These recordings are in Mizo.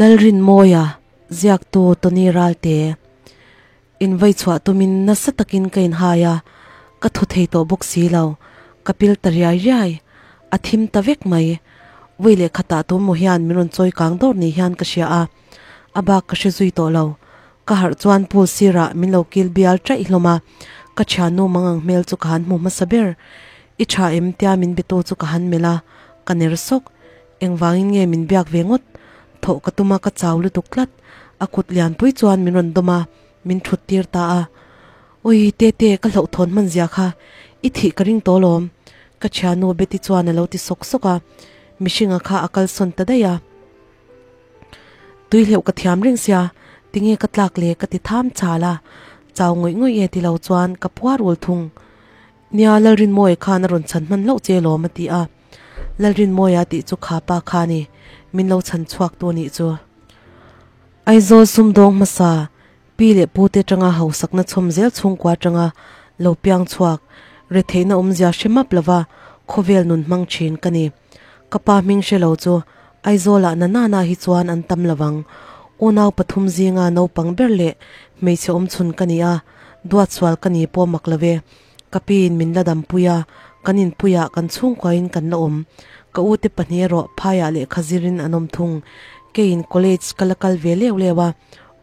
Lalrinmawia, ziaktu Tony Ralte. Invei chhuah tumin nasa takin ka inhai a, ka thaw thei tawh bawk si lo. Ka pil ta riai riai. A thim ta vek mai. Vui leh khatah tu maw hian min rawn chawi kang dawr ni hian ka hria a, a bak ka hre zui tawh lo. Ka harh chuan pool sirah min lo kil bial chaih hlawm a, ka thiannu mangang hmel chu ka han hmu hmasa ber. I tha em tia min be tu chu ka han melh a, ka ner sawk. Engvangin nge min biak ve ngawt? Thawh ka tum a, ka chau lutuk tlat. A kut lianpui chuan min rawn dawm a, min thut tir ta a. Ui, Tete, ka hlauhthawn hman zia kha i thih ka ring tawh alawm, ka thiannu Betty chuan a lo ti sawk sawk a, mihringa kha a kalsawn ta daih a. Tui hleuh ka thiam reng sia, tinge ka tlak le ka ti tham chal a, chau ngawih ngawih e ti lo chuan ka puar ul thung. Nia, Lalrinmawia khan a rawn chhan hman hlauh che alawm a ti a. Lalrinmawia tih chu kha pa kha a ni, min lo chhan chhuak tu nih chu. Aizawl sumdawng hmasa, pi leh pu te atanga hausakna chhawm zel chhungkua atanga lo piang chhuak, retheihna awmzia hre map lova khawvel nun hmang thin ka ni. Ka pa hming hre lo chu Aizawlah na nana hi chuan an tam lovang. Unau pathum zinga naupang ber leh hmeichhe awmchhun ka ni a, duatsual ka ni pawh mak lo e. Ka piin min la dampui a, kan inpuiah kan chhungkuain kan la awm. Ka ute pahnih erawh phaiah lehkha zirin an awm thung. Keiin college ka la kal ve leuh leuh a,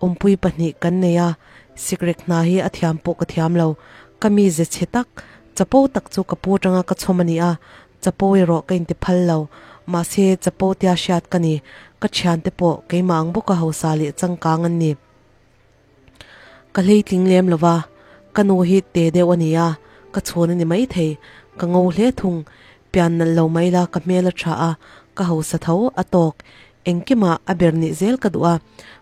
awmpui pahnih kan nei a, sikrek hna hi a thiam pawh ka thiam lo. Ka mize chhe tak, chapo tak chu ka pu atanga ka chhawm a ni a, Chapo erawh ka inti phal lo. Mahse, chapo tia hriat ka ni. Ka thiante pawh keimah ang bawka hausa leh changkang an ni. Ka hleitling lem lo va, ka nu hi te deuh a ni a, ka chhawn a ni maithei. Ka ngo hle thung. Pian nalh lo mai la ka hmel a tha a, ka hausa tho a tawk. Engkimah a ber nih zel ka duh a,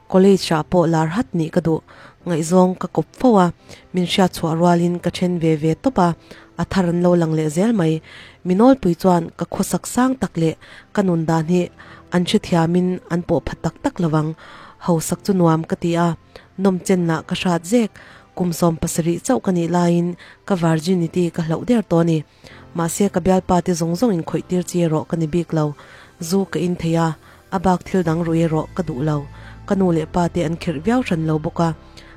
college ah pawh lar hat nih ka duh. Ngaihzawng ka kawp fo a, min hriat chhuah rualin ka then ve ve tawp a, a thar an lo lang leh zel mai. Mi nawlpui chuan ka khawsak sang tak leh ka nun dan hi an hrethiamin an pawh phat tak tak lo ang. Hausak chu nuam ka ti a, nawm chenna ka hrat zek. Kum 70 chauh ka nih laiin ka virginity ka hlauh der tawh a ni. Mahse ka bialpa te zawng zawng in khawih tir chi erawh ka ni bik lo. Zu ka in thei a, a bak thil dang rui erawh ka duh lo. Ka nu leh pa te an khirh viau hran lo bawk a,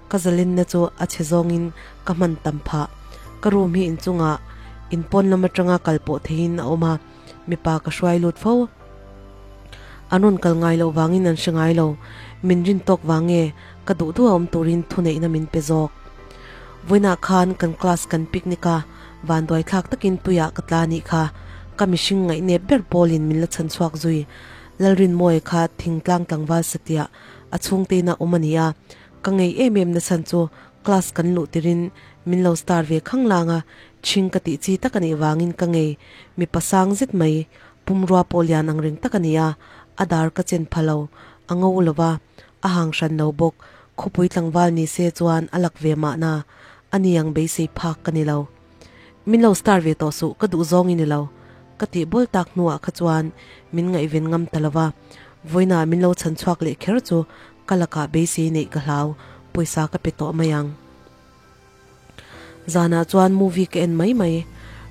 ka zalenna chu a chhe zawngin ka hman tam phah. Ka room hi inchungah in pawn lam atanga kal pawh theihin a awm a, mipa ka hruai lut fo. An rawn kal ngai loh vangin an hre ngai lo. Min rin tawk vang nge ka duh duh a awm turin thuneihna min pe zawk. Vawiinah khan kan class kan picnic a, vanduai thlak takin tuiah ka tla nih kha. Ka mihring ngaihnep ber pawlin min la chhan chhuak zui. Lalrinmawia kha thingtlang tlangval satliah a chhungte ina awm a ni a. Ka ngei em em na chhan chu class kan luh tirin min lo star ve khanglang a, chhing ka tih chi tak a nih vangin ka ngei. Mipa sang zet mai Pumrua pawh lian ang reng tak a ni a, a dar ka chen pha lo, a ngo lo va, a hang hran lo bawk, khawpui tlangval ni se chuan a lak ve mahna, a ni ang beisei phak ka ni lo. Min lo star ve tawh suh, ka duh zawng i ni lo, ka tih bawl tak hnuah kha chuan min ngaihven ngam ta lo va, vawiinah min lo chhan chhuak leh kher chu ka lakah beisei neih ka hlau, pawisa ka pe tawh mai ang. Zanah chuan movie ka en mai mai.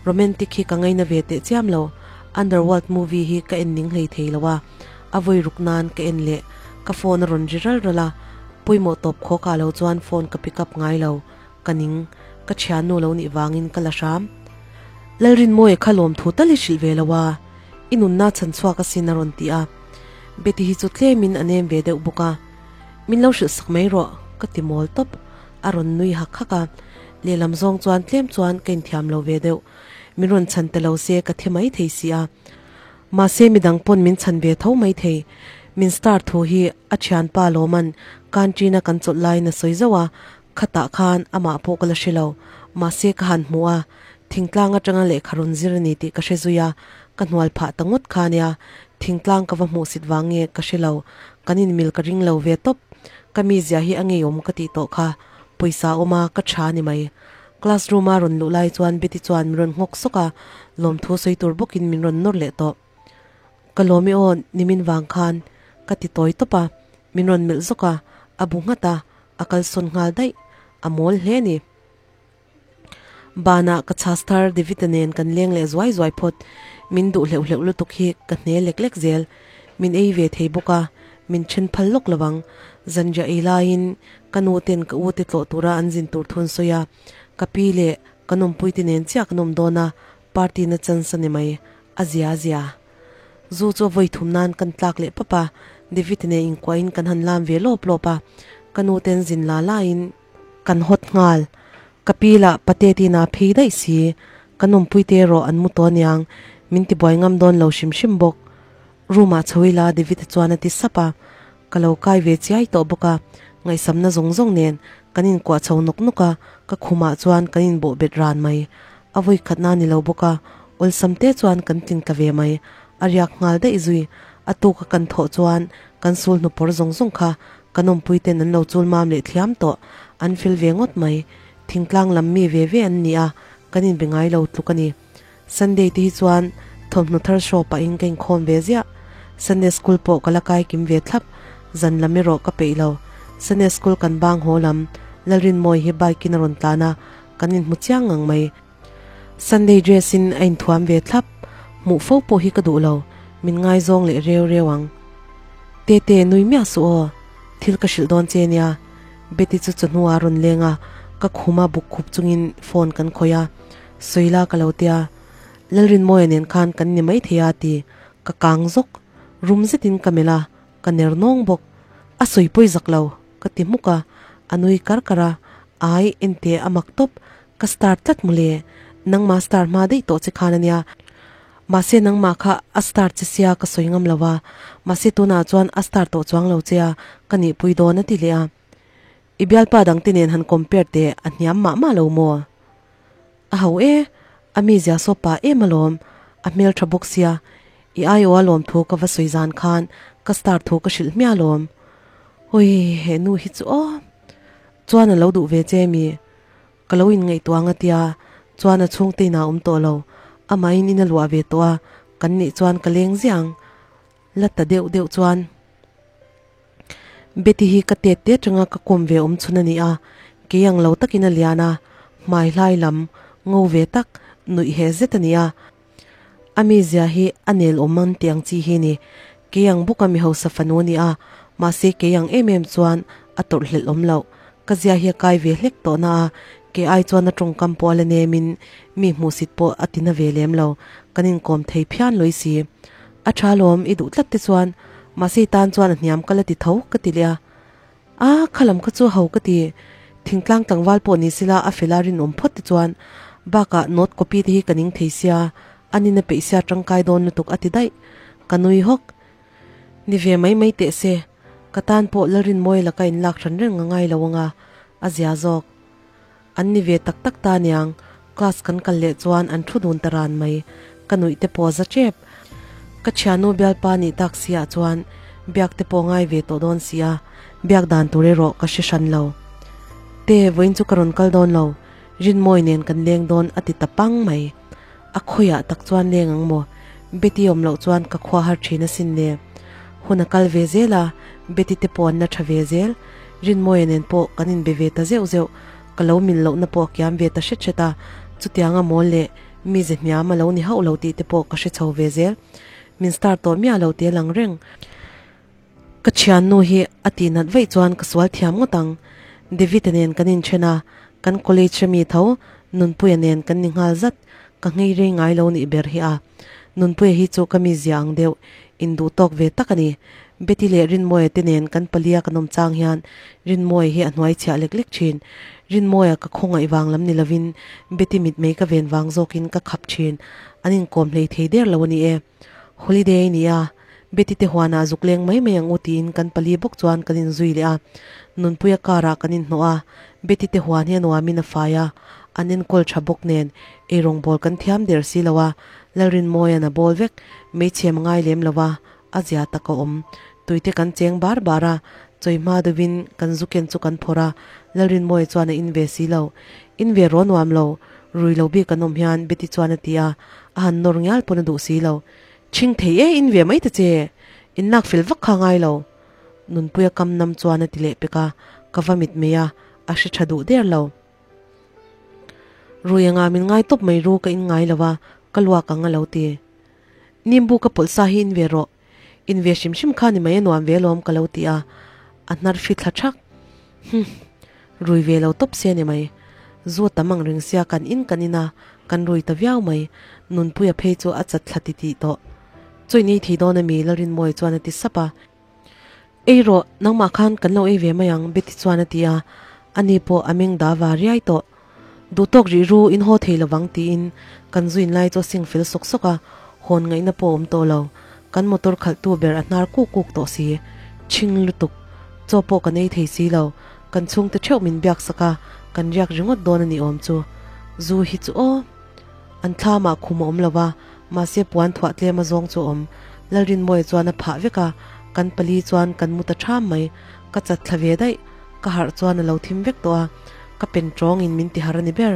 Romantic hi ka ngaina ve teh chiam lo. Underworld movie hi ka en ning hlei thei lo a. A vawi ruk nan ka en leh. Ka phone a rawn ri ral ral a. Pawimawh tawp khaw kah lo chuan phone ka pick up ngai lo. Ka ning. Ka thiannu lo nih vangin ka la hram. Lalrinmawia kha lawmthu tal i hrilh ve lo a. I nunna chhan chhuak asin a rawn ti a. Betty hi chu tlemin a nem ve deuh bawk a. Min lo hrilh sak mai rawh ka ti mawl tawp. A rawn nui hak hak a, lehlam zawng chuan tlem chuan ka inthiam lo ve deuh. Min rawn chhan ta lo se ka thi mai thei si a. Mahse midang pawn min chhan ve tho mai thei. Min star thu hi a thianpa Lawman canteen-a kan chawlh laiin a sawi zauh a, khatah khan amah pawh ka la hre lo. Mahse ka han hmu a, thingtlang atanga lehkha rawn zir a ni tih ka hre zui a, ka hnual phah ta ngawt kha nia. Thingtlang ka va hmuhsit vang nge ka hre lo, kan inmil ka ring lo ve tawp. Ka mizia hi a ngeiawm ka tih tawh kha, pawisa awm a, ka tha ni mai. Classroom a rawn luh lai chuan Betty chuan min rawn nghawk sawk a, lawmthu sawi tur bawkin min rawn nawr leh tawh. Ka lawm i aw, nimin vang khan ka ti tawi tawp a, min rawn melh zawk a, a bu nghat a, a kalsawn nghal daih, a mawl hle ni. Banah ka chhas thar David-a nen kan leng leh zuai zuai phawt. Min duh hleuh hleuh lutuk hi ka hne lek lek zel. Min ei ve thei bawk a, min then phal lawk lo ang. Zanriah ei laiin ka nu ten ka u te tlawh tura an zin tur thu an sawi a, ka pi leh ka nawmpui te nen chiah kan awm dawn a, party na chance a ni mai, a zia zia. Zu chu a vawi thum nan kan tlak leh pap a, David nen inkuahin kan han lam ve lawp lawp a, ka nu ten zin la laiin kan hawt nghal. Ka pi lah pate tina phei daih si, ka nawmpui te erawh an mu tawh aniang, min tibuai ngam dawn lo hrim hrim bawk. Room ah chho ila David-a chuan a ti sap a, ka lo kai ve chiai tawh bawk a, ngaihsamna zawng zawng nen kan inkuah chho nawk nawk a, ka khumah chuan kan inbawh bet ran mai. A vawi khatna a ni lo bawk a, awlsam te chuan kan tling ta ve mai. A riak nghal daih zui, a tuka kan thawh chuan kan sul hnupawr zawng zawng kha kan awmpui ten an lo chul mam leh thliam tawh, an fel ve ngawt mai. Thingtlang lam mi ve ve an ni a, kan inbe ngai lo tluk a ni. Sunday te hi chuan thawmhnaw thar show pahin ka inkhawm ve ziah. Sunday school pawh ka la kai kim ve thlap, zan lam erawh ka peih lo. Sunday school kan bang haw lam, Lalrinmawii hi bike in a rawn tlan a, kan inhmu chiang ngang mai. Sunday dress in a inthuam ve thlap, hmuh fo pawh hi ka duh lo, min ngaizawng leh reu reu ang. Tete, nui miah suh aw, thil ka hrilh dawn che nia. Betty chu chawhnu a rawn leng a, ka khuma buk khup chungin phone kan khawih a. Sawila ka lo tia, Lalrinmawia nen khan kan ni maithei a ti, ka kang zawk, rum zetin ka melh a, ka ner nawng bawk. A sawi pawi zak lo, ka ti hmuk a, a nui kar kar a, Ai, ente a mak tawp, ka star tlat mawle, nangma star hma daih tawh che khan ania, mahse nangmah kha a star che sia ka sawi ngam lo a, mahse tunah chuan a star tawh chuang lo che a, ka nihpui dawn a ti leh a. I bialpa dangte nen han compare teh a hniam mah mah lo maw? A ho e, a mizia saw pa em alawm, a hmel tha bawk sia, i aiawh a lawm thu ka va sawi zan khan ka star thu ka hrilh hmiah alawm. Ui, he nu hi chu aw. Chuan a lo duh ve che mi? Ka lo inngaihtuah ang a tia, chuan a chhungte inah a awm tawh lo, amahin in a luah ve tawh a, kan nih chuan ka leng ziah ang. La ta deuh deuh chuan. Betty hi ka tet te atanga ka kawm ve awm chhun a ni a, kei ang lo takin a lian a, hmai hlai lam ngo ve tak nuih heh zet a ni a. A mizia hi a nel awm ang tih ang chi hi a ni. Kei ang bawka mi hausa fanu a ni a, mahse kei ang em em chuan a tawrh hlelh awm loh. Ka zia hi a kai ve hlek tawh na a, kei ai chuan a tawngkam pawh a la nemin mi hmuhsit pawh a ti na ve lem lo, kan inkawm thei phian lawi si. A tha lawm, i duh tlat te chuan Mahse i tan chuan a hniam ka la ti tho ka ti leh a. A, kha lam kha chu ho ka ti. Thingtlang tlangval pawh ni sila a fela rinawm phawt te chuan bakah note copy te hi ka ning thei sia, a nin a peih sia tangkai dawn lutuk a ti daih. Ka nui hawk. Ni ve mai mai teh se, ka tan pawh Lalrinmawia laka inlak hran reng a ngai lo anga a zia zawk. An ni ve tak tak ta niang, class kan kal leh chuan an thu dun ta ran mai, ka nuih te pawh za tep. Ka thiannu bialpa nih tak si ah chuan biak te pawh ngai ve tawh dawn si a, biak dan tur erawh ka hre hran lo. Te, vawiin chu ka rawn kal dawn lo, Rinmawi nen kan leng dawn a ti ta pang mai. A khawiah tak chuan leng ang maw? Betty awm loh chuan ka khua har thin asin le. Hun a kal ve zel a, Betty te pawh an la tha ve zel. Rinmawia nen pawh kan inbe ve ta zeuh zeuh, ka lo mil lohna pawh a kiam ve ta hret hret a, chutianga mawl leh mize hniam a lo ni hauh lo tih te pawh ka hre chho ve zel. Min star tawh miah lo teh lang reng. Ka thiannu hi a tihnat vaih chuan ka sual thiam ngawt ang. David-a nen kan inthen a, kan college ami tho Nunpuia nen kan ni nghal zat, ka nghei rei ngai lo nih ber hi a. Nunpuia hi chu ka mizia ang deuh, induh tawk ve tak a ni. Betty leh Rinmawia te nen kan palia kan awm chang hian Rinmawia hi a hnuai chhiah lek lek thin. Rinmawia ka khawngaih vang lam ni lovin Betty mitmei ka ven vang zawkin ka khap thin. An inkawm hlei thei der lo a ni e. Holiday a ni a, Betty te huanah zuk leng mai mai ang u tiin kan pali bawk chuan kan inzui leh a. Nunpuia car ah kan inhnawh a, Betty te huan hi a nuamin a fai a, an enkawl tha bawk nen eirawng bawl kan thiam der si lo a, Lalrinmawia'n a bawl vek, meichhem a ngai lem lo a, a zia tak a awm. Tuite kan cheng bar bar a, chawi hma deuhin kan zu ken chu kan phawrh a, Lalrinmawia chuan a in ve si lo. In ve raw nuam lo, rui lo bik an awm hian Betty chuan a ti a, a han nawr ngial pawn a duh si lo. Chhing thei e, in ve mai ta che, in lak fel vak kha ngai lo. Nunpuia kam nam chuan a ti leh pek a, ka va mit mai a, a hre tha duh der lo. Rui anga min ngai tawp mai ru ka in ngai lo a, ka luak ang a lo ti. Nimbu ka pawlh sa hi in ve rawh. In ve hrim hrim kha ni mai a nuam ve alawm ka lo ti a, a hnar fi thla thak. Humm. Rui ve lo tawp se ni mai. Zu a tam ang reng sia kan in kan in a, kan rui ta viau mai. Nunpuia phei chu a chat thla ti tih tawh. Chawi nei thei dawn ami Lalrinmawii chuan a ti sap a. Ei rawh, nangmah khan kan lo ei ve mai ang Betty chuan a ti a, ani pawh a meng da va riai tawh. Duhtawk rih ru in haw thei lovang tiin kan zuin lai chu a sing fel sawk sawk a, hawn ngaihna pawh a awm tawh lo. Kan motor khalhtu ber a hnar kuk kuk tawh si. Chhing lutuk. Chaw pawh kan ei thei si lo. Kan chhungte theuh min biak sak a, kan riak ringawt dawn a ni awm chu. Zu hi chu aw. An thlamah khum a awm lo va, mahse puan thuah tlem a zawng chu a awm. Lalrinmawia chuan a phah vek a, kan pali chuan kan mu ta ṭham mai. Ka chat thla ve daih, ka harh chuan a lo thim vek tawh a, ka pen ṭawngin min ti harh a ni ber.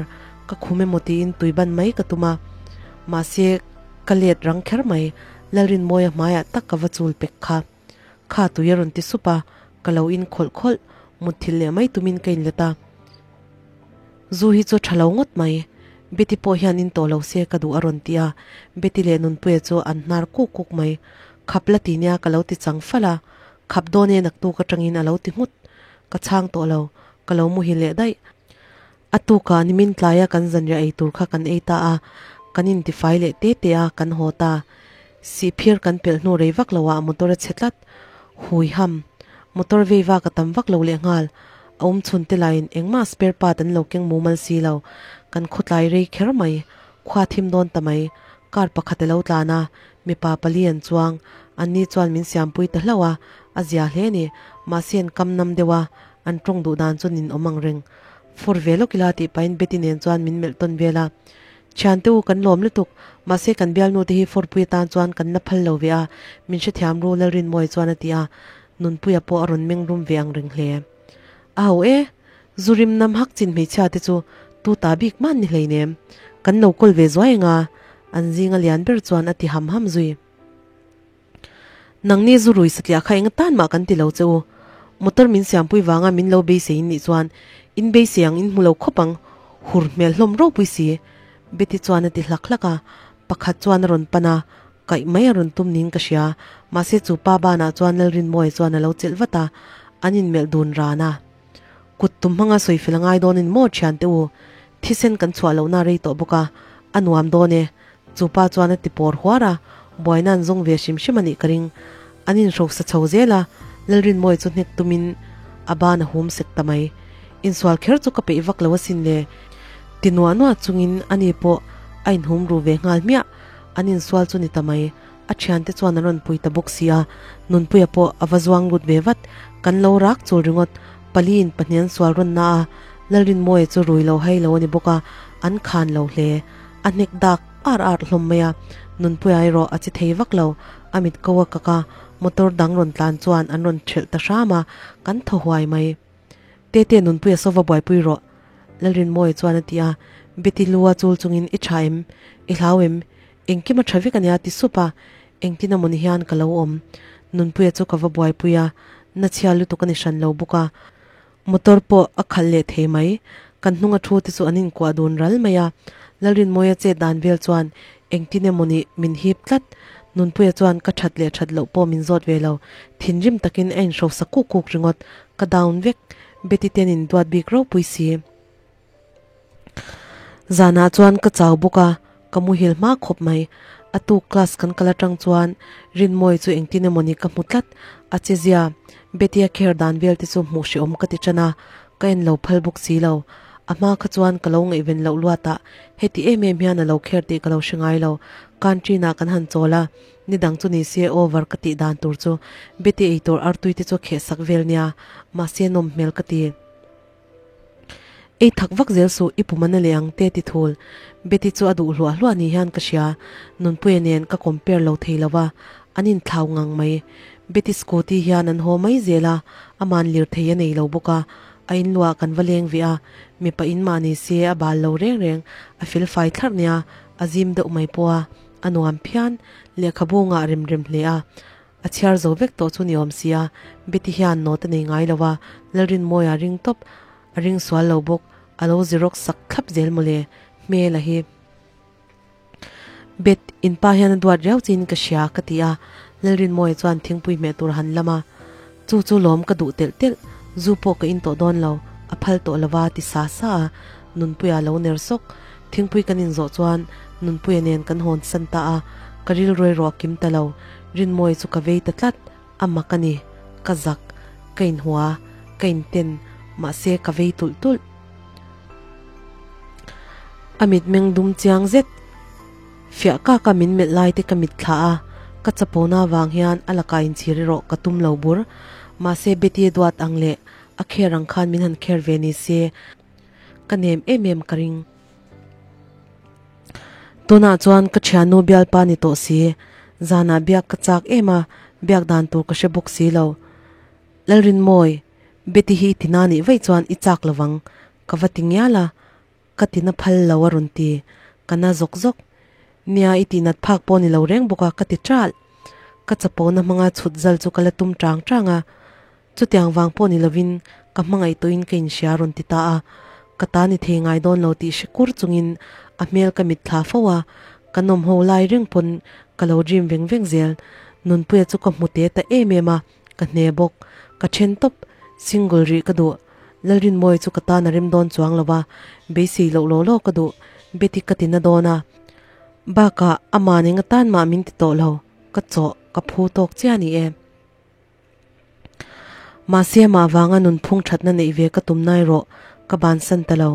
Ka khum emaw tiin tui ban mai ka tum a, mahse ka let rang kher mai. Lalrinmawia hmaiah tak ka va chul pek kha. Kha tui a rawn ti sup a, ka lo in khawlh khawlh, mutthilh leh mai tumin ka inlet a. Zu hi chu tha lo ngawt mai, Betty pawh hian in tawh lo se ka duh a rawn ti a, Betty leh Nunpuia chu an hnar kuk kuk mai. Khap la ti nia ka lo ti chang fal a, Khap dawn e naktuk atangin a lo ti nghut. Ka chhang tawh lo, ka lo muhil leh daih. A tukah nimin tlaia kan zanriah ei tur kha kan ei ta a, kan intifai leh te te a, kan haw ta. Sihphir kan pelh hnu rei vak loah motor a chhe tlat. Hui ham. Motor vei vak a tam vak lo lehnghal. A awm chhun te laiin engmah spare part an lo keng mumal si lo. Kan khawtlai rei kher mai. Khua thim dawn ta mai. Car pakhat a lo tlan a, mipa pali an chuang. Anni chuan min siampui ta hlauh a, a zia hle a ni. Mahse an kam nam deuh a, an tawng duh dan chu nin awm ang reng. Fur ve lawk ila tih pahin Betty nen chuan min melh tawn vel a. Thiante u kan lawm lutuk, mahse kan bialnu te hi furpui atan chuan kan la phal lo ve a, min hrethiam ru Lalrinmawii chuan a ti a, Nunpuia pawh a rawn meng rum ve ang reng hle. A ho e, zu rim nam hak chin hmeichhia te chu tu ta bik man ni hleinem, kan lo kawl ve zuai anga an zinga lian ber chuan a ti ham ham zui. Nangni zu rui satliah kha eng atan mah kan ti lo che u. Motor min siampui vanga min lo beisei in nih chuan in beisei ang in hmu lo khawp ang, hur hmel hlawm ropui si. Betty chuan a ti hlak hlak a, pakhat chuan a rawn pan a, kaih mai a rawn tum niin ka hria, mahse chu pa banah chuan Lalrinmawia chuan a lo chelh vat a, an inmelh dun ran a. Kut tum hmanga sawi fel a ngai dawnin maw thiante u, thisen kan chhuah lohna rei tawh bawk a, a nuam dawn e. Chu pa chuan a ti pawr huar a, buaina an zawng ve hrim hrim a nih ka ring. An inhrosa chho zel a, Lalrinmawii chu hnek tumin a ban a hum sek ta mai. Insual kher chu ka peih vak lo asin le. Ti nuah nuah chungin ani pawh a inhum ru ve nghal hmiah. An insual chu ni ta mai. A thiante chuan an rawn pui ta bawk si a, Nunpuia pawh a va zuang lut ve vat. Kan lo rak chul ringawt. Paliin pahnih an sual rawn na a, Lalrinmawia chu rui lo hai lo a ni bawk a, an khan lo hle. A hnek dak ar ar hlawm mai a, Nunpuia erawh a che thei vak lo. A mit ko a kak a, motor dang rawn tlan chuan an rawn thelh ta hram a, kan thaw huai mai. Tete Nunpuia sawva buaipui rawh, Lalrinmawia chuan a ti a, Betty lu a chul chungin i tha em? I hlau em? Engkim a tha vek a nia ti sup a, engtin amawni hian ka lo awm. Nunpuia chu ka va buaipui a, na chhia lutuk a ni hran lo bawk a, motor pawh a khalh leh thei mai. Kan hnunga thu te chu an inkuah dun ral mai a, Lalrinmawia chet dan vel chuan engtin emawni min hip tlat. Nunpuia chuan ka that leh that loh pawh min zawt ve lo, thinrim takin a inhrosa kuk kuk ringawt, ka down vek. Betty ten in duat bik ropui si. Zanah chuan ka chau bawk a, ka muhil hma khawp mai. A tuk class kan kal atang chuan Rinmawii chu engtin emawni ka hmu tlat. A che zia, Betty a kher dan vel te chu hmuh hrehawm ka ti tan a, ka en lo phal bawk si lo. A hma kha chuan ka lo ngaihven loh luat a, heti em em hian a lo kher tih ka lo hre ngai lo. Canteen ah kan han chawl a, ni dang chu ni se over ka tih dan tur chu Betty eitur artui te chu a kheh sak vel nia, mahse nawm hmel ka ti. Ei thak vak zel suh, i pum a na leh ang te ti thul. Betty chu a duh hluah hluah ni hian ka hria. Nunpuia nen ka compare lo thei lo va, an inthlau ngang mai. Betty scooty hian an haw mai zel a, aman lirthei a nei lo bawk a, a inluah kan va leng ve a, mipa in mah ni se a bal lo reng reng, a fel fai thlarh nia, a zim deuh mai pawh a, a nuam phian. Lehkhabu ngah rem rem hle a. A chhiar zo vek tawh chu ni awm sia, Betty hian note a nei ngai lo a, Lalrinmawia ring tawp, a ring sual lo bawk, a lo xerox sak thlap zel mawle, hmel a hi. Bet, in pa hian a duat riau chiin ka hria, ka ti a, Lalrinmawia chuan thingpui hmeh tur a han lam a, Chu chu lawm ka duh telh telh, zu pawh ka in tawh dawn lo, a phal tawh lova ti sa sa a, Nunpuia lo ner sawk. Thingpui kan inzawh chuan Nunpuia nen kan hawn san ta a, ka rilru erawh a kim ta lo, Rinmawia chu ka vei ta tlat, a mak a ni, ka zak, ka inhua, ka inten, mahse ka vei tulh tulh. A mitmeng dum chiang zet. Fiah kak a min melh lai te ka mit thla a, ka chapona avang hian a lakah inchhir erawh ka tum lo bur. Mahse Betty a duat ang leh a kher ang khan min han kher ve ni se ka nem em em ka ring. Tunah chuan ka thiannu bialpa ni tawh si, zanah biak ka chak em a, biak dan tur ka hre bawk si lo. Lalrinmawi, Betty hi i tina nih vaih chuan i chak lovang ka va ti ngial a. Ka ti na phal lo a rawn ti. Ka na zawk zawk. Nia i tihnat phak pawh ni lo reng bawk a ka ti ṭalh. Ka chapona hmanga chhut zal chu ka la tum ṭang ṭang a. Chutiang vang pawh ni lovin ka hmangaih tawhin ka inhria a rawn ti ta a. Ka ta ni thei ngai dawn lo tih hre kur chungin a hmel ka mitthla fo a. Ka nawmho lai reng pawn ka lo dream veng veng zel. Nunpuia chu ka hmu te ta em em a. Ka hne bawk. Ka then tawp. Single rih ka duh. Lalrinmawii chu ka tan a rem dawn chuang lo va, beisei loh law law ka duh. Betty ka ti na dawn a. Bakah amah eng atan mah min ti tawh lo. Ka chawh, ka phu tawk chiah a ni e. Mahse amah vanga nunphung thatna neih ve ka tum na erawh ka bansan ta lo.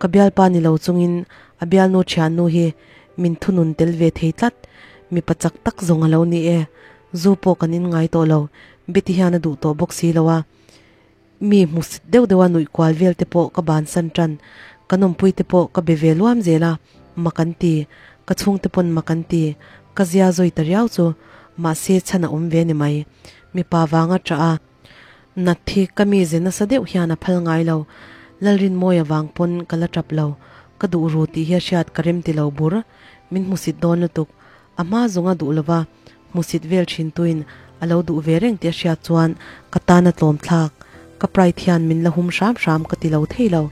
Ka bialpa ni lo chungin a bialnu thiannu hi min thunun tel ve thei tlat. Mipa chak tak zawng a lo ni e. Zu pawh kan in ngai tawh lo, Betty hian a duh tawh bawk si lo a. Mi hmusit deuh deuh a nuih kual vel te pawh ka bansan tan, ka nawmpui te pawh ka be ve luam zel a, mak an ti, ka chhungte pawn mak an ti, ka zia zawi ta riau chu, mahse chhan a awm ve ni mai. Mipa vanga ṭah a, nat hi ka mi ze nasa deuh hian a phal ngai lo, Lalrinmawia vang pawn ka la ṭap lo, ka duh ru tih hi a hriat ka rem ti lo bur, min hmusit dawn lutuk, A hma zawnga duh lova hmusit vel thin tuin a lo duh ve reng tih a hriat chuan ka tan a tlawm thlak. Ka pride hian min la hum hram hram ka ti lo thei lo.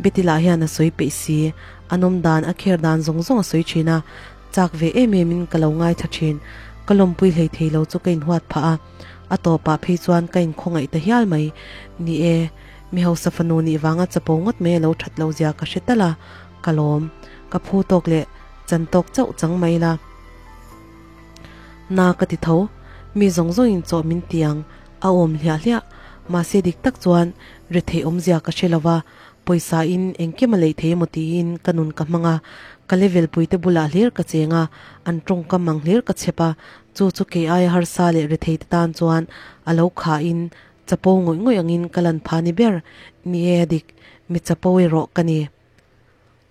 Betty lah hian a sawi peih si, a nawm dan, a kher dan zawng zawng a sawi thin a, chak ve em em in ka lo ngaithla thin. Ka lawmpui hlei thei lo chu ka inhuat phah a, a tawpah phei chuan ka inkhawngaih ta hial mai. Ni e, mi hausa fanu nih vanga chapo ngawt mai a lo that lo zia ka hre tal a, ka lawm. Ka phu tawk leh Chan tawk chauh chang mai la. Na ka ti tho, mi zawng zawngin chaw min ti ang, a awm hliah hliah. Mahse dik tak chuan retheih awmzia ka hre lova, pawisa in engkim a leih thei emaw tiin ka nun ka hmang a, ka level puite bulah hlir ka cheng a, an tawngkam ang hlir ka chhep a, chu chu kei aia harsa leh rethei te tan chuan a lo khahin chapo ngawih ngawih angin ka lan pha ni ber, ni e a dik, mi chapo erawh ka ni.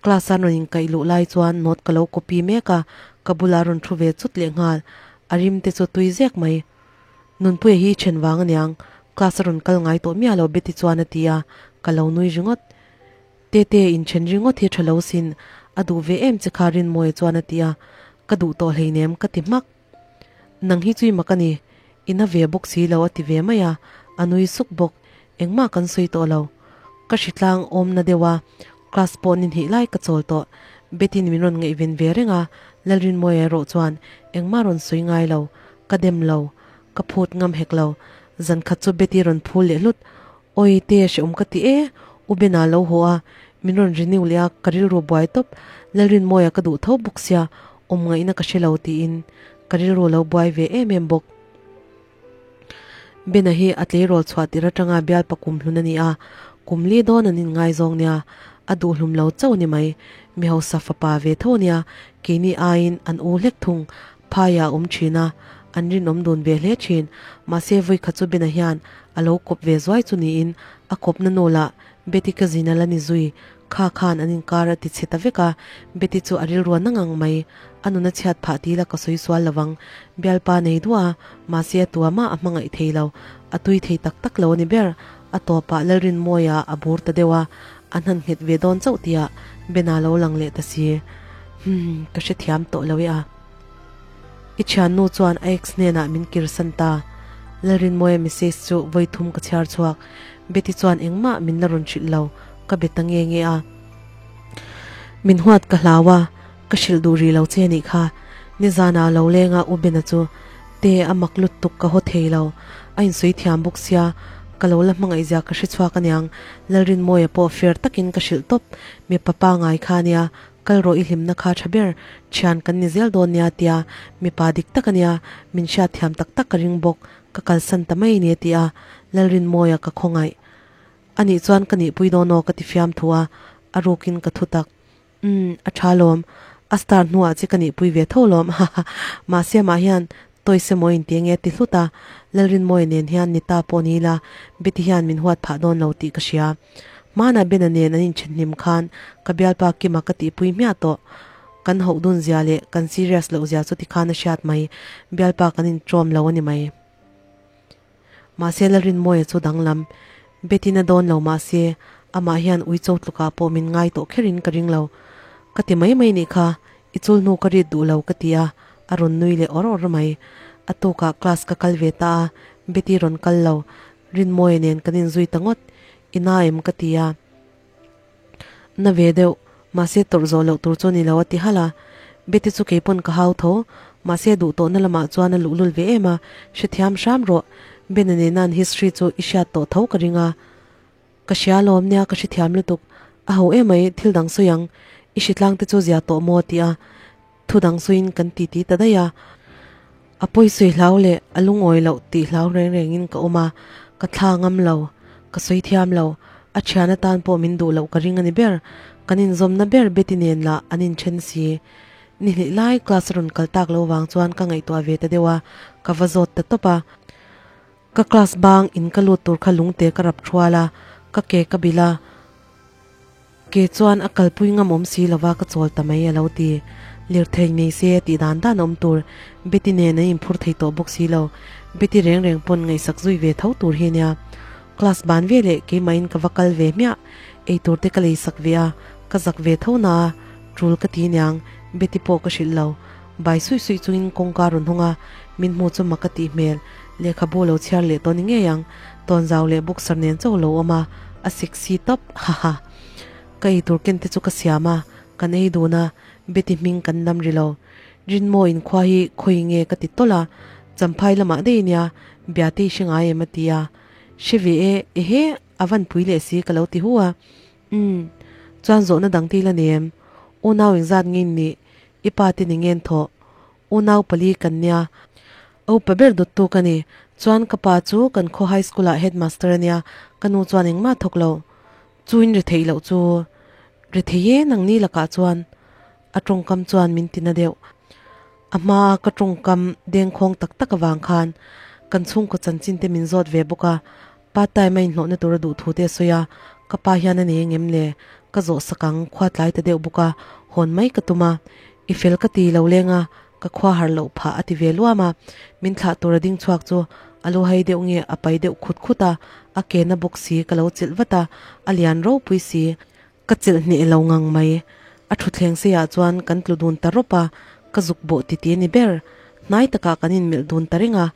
Class a rawn inkaih luh lai chuan note ka lo copy mek a, ka bulah a rawn thu ve chut leh nghal. A rim te chu tui zek mai. Nunpuia hi i then vang aniang, class a rawn kal ngai tawh miah lo Betty chuan a ti a, ka lo nui ringawt. Tete, inthen ringawt hi tha lo sin, a duh ve em che kha Rinmawia chuan a ti a, ka duh tawh hleinem ka ti hmak. Nang hi chui mak a ni, i na ve bawk si lo a ti ve mai a, a nui suk bawk, engmah kan sawi tawh lo. Ka hritlang awmna deuh a, class pawh ni hnih lai ka chawl tawh, Betty-in min rawn ngaihven ve reng a, Lalrinmawia erawh chuan engmah rawn sawi ngai lo, ka dem lo, ka phut ngam hek lo, zan khat chu Betty rawn phul leh hlut, Awi te hrehawm ka ti e, U Bena lo haw a, min rawn renew leh a, ka rilru buai tawp, Lalrinmawia ka duh tho bawk sia, awm ngaihna ka hre lo tiin ka rilru lo buai ve em em bawk. Bena hi a tleirawl chhuah tirh atanga bialpa kum hlun a ni a, kum li dawn an inngaizawng nia, a duh hlum lo chauh a ni mai, mi hausa fapa ve tho a nia, keini aiin an u hlek thung, Phaiah a awm thin a, an rinawm dun ve hle thin. Mahse vawikhat chu Bena hian a lo kawp ve zuai chu niin a kawpna nu lah Betty cousin a la ni zui. Kha khan an inkar a ti chhe ta vek a, Betty chu a rilru a na ngang mai. A nun a chhiat phah ti la ka sawi sual lo ang. Bialpa nei duah a, mahse a tua mah a hmangaih thei lo. A tui thei tak tak lo a ni ber. A tawpah Lalrinmawia a bur ta deuh a, a hnan nghet ve dawn chauh tihah Bena lo lang leh ta si. Humm, ka hrethiam tawh lo e a. I thiannu chuan a ex hnenah min kirsan ta. Lalrinmawia message chu vawi thum ka chhiar chhuak. Betty chuan engmah min la rawn hrilh lo, ka be ta nge nge a. Min huat ka hlau a, ka hrilh duh rih lo che anih kha. Nizanah lo leng a U Bena chu. Te a mak lutuk ka haw thei lo. A insawi thiam bawk sia, ka lo la hmangaih zia ka hre chhuak aniang. Lalrinmawia pawh fair takin ka hrilh tawp. Mipa pangai kha ania, kal rawh i hlimna kha tha ber, thian kan ni zel dawn nia tia mipa dik tak ania, min hriat thiam tak tak ka ring bawk, ka kalsan ta mai ania ti a, Lalrinmawia ka khawngaih. Anih chuan ka nihpui dawn aw ka ti fiam thu a, a rukin ka thu tak. Umm, a tha lawm. A star hnuah che ka nihpui ve tho lawm, haha. Mahse amah hian Toise maw in ti nge ti hlut a, Lalrinmawia nen hian ni ta pawh ni ila, Betty hian min huat phah dawn lo tih ka hria. Hmanah Bena nen an inthen hlim khan ka bialpa Kima ka tihpui hmiah tawh. Kan hoh dun zia leh kan serious loh zia chu tikhan a hriat mai, bialpa kan intrawm lo a ni mai. Mahse Lalrinmawia chu danglam Betty na dawn lo mahse amah hian uicho tlukah pawh min ngai tawh kherin ka ring lo. Ka ti mai mai nih kha, i chul hnu ka rit duh lo ka ti a, a rawn nui leh awr awr mai. A tukah class ka kal ve ta a, Betty rawn kal lo, Rinmawia nen kan inzui ta ngawt, i na em ka ti a. Na ve deuh, mahse tawrh zawh loh tur chu a ni lo a ti halh a. Betty chu keipawn ka hau tho, mahse duh tawhna lamah chuan a luhlul ve em a, hrethiam hram rawh, Bena nena an history chu i hriat tawh tho ka ring a. Ka hria lawm nia ka hrethiam lutuk, a ho emai thil dang sawi ang, i hritlang te chu zia tawh maw a ti a, thu dang sawiin kan titi ta daih a. A pawisawi hlau leh a lungawi loh tih hlau reng rengin ka awm a, ka thla ngam lo, ka sawi thiam lo, a thian atan pawh min duh loh ka ring a ni ber, kan inzawmna ber Betty nen lah an inthen si. Ni hnih lai class a rawn kal tak lo vang chuan ka ngaihtuah ve ta deuh a, ka va zawt ta tawp a. Ka class bang in ka lut tur kha lungte ka rap thual a, ka ke ka bilh a, ke chuan a kalpui ngam awm si lova ka chawl ta mai a lo ti. Lirthei nei se tih dan dan a awm tur, Betty nen an inphur thei tawh bawk si lo, Betty reng reng pawn ngaihsak zui ve tho tur hi nia. Class ban ve leh keimahin ka va kal ve hmiah, eitur te ka lei sak ve a, ka zak ve tho na a, tul ka ti niang, Betty pawh ka hrilh lo. Bai suih suih chungin kawngka rawn hawng a, min hmu chu mak a tih hmel. Lehkhabu lo chhiar leh tawh ni ngei ang, tawnzau leh boxer nen chauh lo awm a, a sexy tawp, haha. Ka eitur ken te chu ka siam a, kan ei dun a, Betty hming kan lam ri lo. Rinmaw inkhua hi khawi nge ka ti tawlh a, Champhai lamah daih nia, Biate i hre ngai em a ti a. Hre ve e, ehe, a van pui leh si ka lo ti hu a. Umm, chuan zawhna dang te ila nei em? Unau engzat nge in nih? I pa te ni ngen thawh? Unau pali kan nia. A upa ber dawttu ka ni. Chuan ka pa chu kan khaw high school ah headmaster a nia, ka nu chuan engmah thawk lo. Chu in ri theih loh chu ri thei e nangni lakah chuan a tawngkam chuan min ti na deuh. A hmaa ka tawngkam dengkhawng tak tak avang khan kan chhungkaw chanchin te min zawt ve bawk a, part time a inhlawhna tura duh thu te a sawi a, ka pa hian a nei engem le? Ka zawh sak ang, khua tlai ta deuh bawk a, hawn mai ka tum a, i fel ka ti lo leng a, ka khua har loh phah a ti ve luam a, min thlah tura ding chhuak chu a lu hai deuh nge a pai deuh khut khut a, a ke na bawk si ka lo chilh vat a, a lian ropui si. Ka chilh hneh lo ngang mai. A thutthleng seiah chuan kan tlu dun ta rawp a, ka zuk bawh titi a ni ber. Hnai takah kan inmelh dun ta reng a,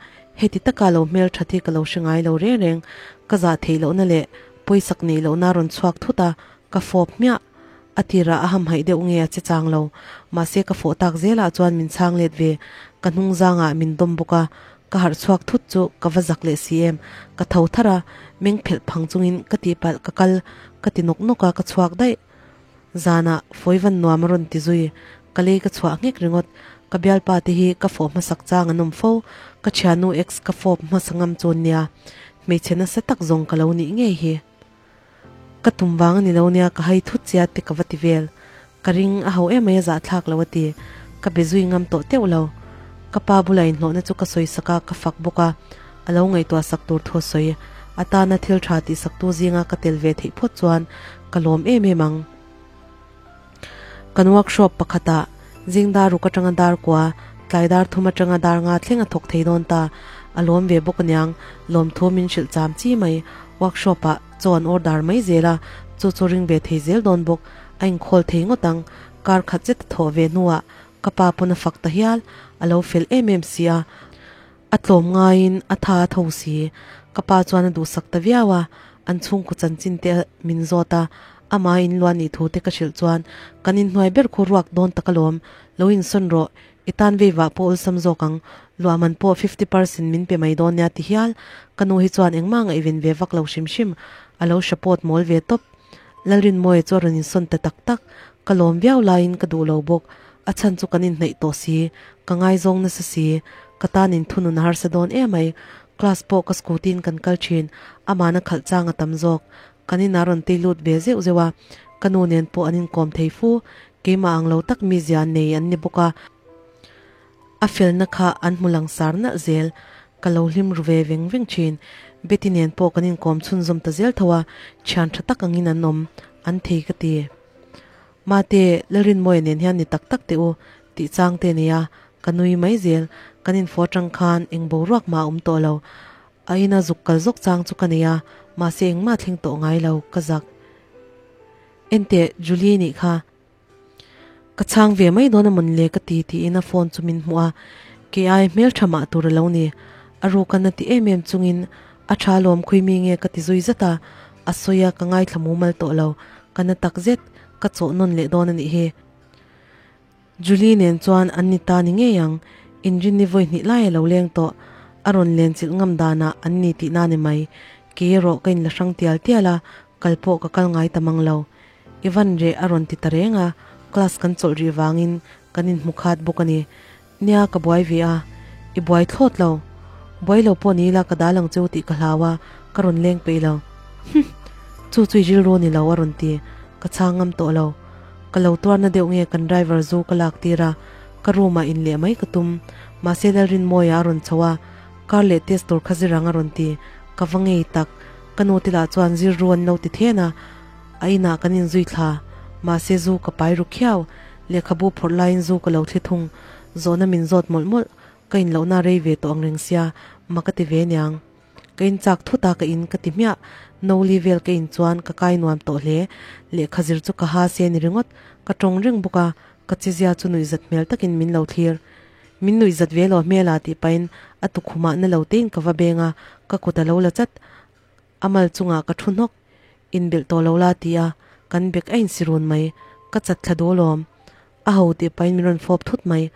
heti taka lo hmel that hi ka lo hre ngai lo reng reng. Ka zah theih lohna leh pawisak neih lohna a rawn chhuak thut a, ka fawp hmiah. A tirah a hamhaih deuh nge a che chang lo. Mahse ka fawh tak zelah chuan min chhang let ve. Ka hnung zangah min dawm bawk a, ka harh chhuak thut chu ka va zak leh si em. Ka tho thar a, meng phelh phang chungin ka tihpalh ka kal ka ti nawk nawk a, ka chhuak daih. Zanah Fawivan nuam a rawn ti zui, ka lei ka chhuah nghek ringawt. Ka bialpa te hi ka fawh hmasak chang an awm fo, ka thiannu ex ka fawp hmasa ngam chu nia, hmeichhe nasa tak zawng ka lo nih ngei hi. Ka tum vang a ni lo nia, ka hai thut chiat te ka va ti vel. Ka ring a ho emai a zahthlak lo a ti. Ka be zui ngam tawh teuh lo. Ka pa bula inhlawhna chu ka sawi sak a, ka fak bawk a. A lo ngaihtuah sak tur thu a sawi. A tana thil tha tih saktu zinga ka tel ve theih phawt chuan ka lawm em em ang. Kan workshop pakhatah zing dar ruk atanga dar kua, tlai dar thum atanga dar nga thleng a thawk thei dawn ta. A lawm ve bawk aniang, lawmthu min hrilh cham chi mai. Workshop ah chaw an order mai zel a, chu chu ring ve thei zel dawn bawk. A inkhawl thei ngawt ang. Kar khat zet a thawh ve hnuah ka pa pawn a fak ta hial. A lo fel em em si a. A tlawm ngaiin a tha a tho si. Ka pa chuan a duhsak ta viau a, an chhungkaw chanchin te min zawt a, amah a inluah nih thu te ka hrilh chuan kan inhnuai ber khu ruak dawn tak alawm, lo insawn rawh. I tan vei vah pawh awlsam zawk ang, luah man pawh 50% min pe mai dawn nia ti hial. Ka nu hi chuan engmah ngaihven ve vak lo hrim hrim, a lo support mawl ve tawp. Lalrinmawia chu a rawn insawn ta tak tak, ka lawm viau laiin ka duh lo bawk, a chhan chu kan inhnaih tawh si, ka ngaizawng nasa si, ka tan inthunun a harsa dawn emai, class pawh ka scooty in kan kal thin, amahna khalh chang a tam zawk, kan inah rawn tei lut ve zeuh zeuh a, ka nu nen pawh an inkawm thei fu, keimah ang lo tak mizia nei an ni bawk a. A felna kha an hmu langsar nalh zel, ka lo hlim ru ve veng veng thin. Betty nen pawh kan inkawm chhunzawm ta zel tho a, thian tha tak angin an awm, an thei ka ti. Mate, Lalrinmawia nen hian ni tak tak teh u, tih chang te nia, ka nui mai zel, kan info atang khan eng boruak mah a awm tawh lo. A ina zuk kal zawk chang chu ka nei a, mahse engmah thleng tawh ngai lo, ka zak. Enteh, Julie nih kha. Ka chhang ve mai dawn a mawn le ka ti tiin a phone chu min hmuh a, kei ai hmeltha mah tur a lo ni. A ruk a na ti em em chungin a tha lawm khui mi nge ka ti zui zat a, a sawi a ka ngaithla mumal tawh lo, ka na tak zet, ka chawh nawn leh dawn a nih hi. Julie nen chuan an ni ta ni ngei ang, inrinni vawi hnih lai a lo leng tawh, a rawn len chilh ngam danah an ni tihna ni mai, kei erawh ka inla hrang tial tial a, kal pawh ka kal ngai ta mang lo. I van reh a rawn ti ta reng a, class kan chawlh rih vangin kan inhmu khat bawk a ni. Nia ka buai ve a, i buai thlawt lo. Buai lo pawh ni ila ka dal ang cheu tih ka hlau a, ka rawn leng peih lo. Humm! Chu chu i rilru ni lo a rawn ti, ka chhang ngam tawh lo. Ka lo tuarna deuh nge kan driver zu ka lak tir a, ka room ah in leh mai ka tum. Mahse Lalrinmawia a rawn chho a, car leh test tur kha zir ang a rawn ti, ka va ngei tak. Ka nu te lah chuan zir ru an lo ti then a. A inah kan inzui thla. Mahse zu ka pai ru khiau. Lehkhabu phawrh laiin zu ka lo thli thung. Zawhna min zawt mawlh mawlh. Ka inlohna rei ve tawh ang reng sia, ma ka ti ve niang. Ka in chak thut a ka in ka ti hmiah. No li vel ka in chuan ka kai nuam tawh hle. Lehkha zir chu ka ha se ni ringawt. Ka tawng reng bawk a, ka chezia chu nuihzat hmel takin min lo thlir. Min nuihzat ve lo hmel a tih pahin a tukhumah na lo tein ka va beng a, ka kut a lo la chat. A mal chungah ka thu hnawk, inbelh tawh lo la ti a, kan bek a insi run mai, ka chat thla duh alawm. A ho tih pahin min rawn fawp thut mai,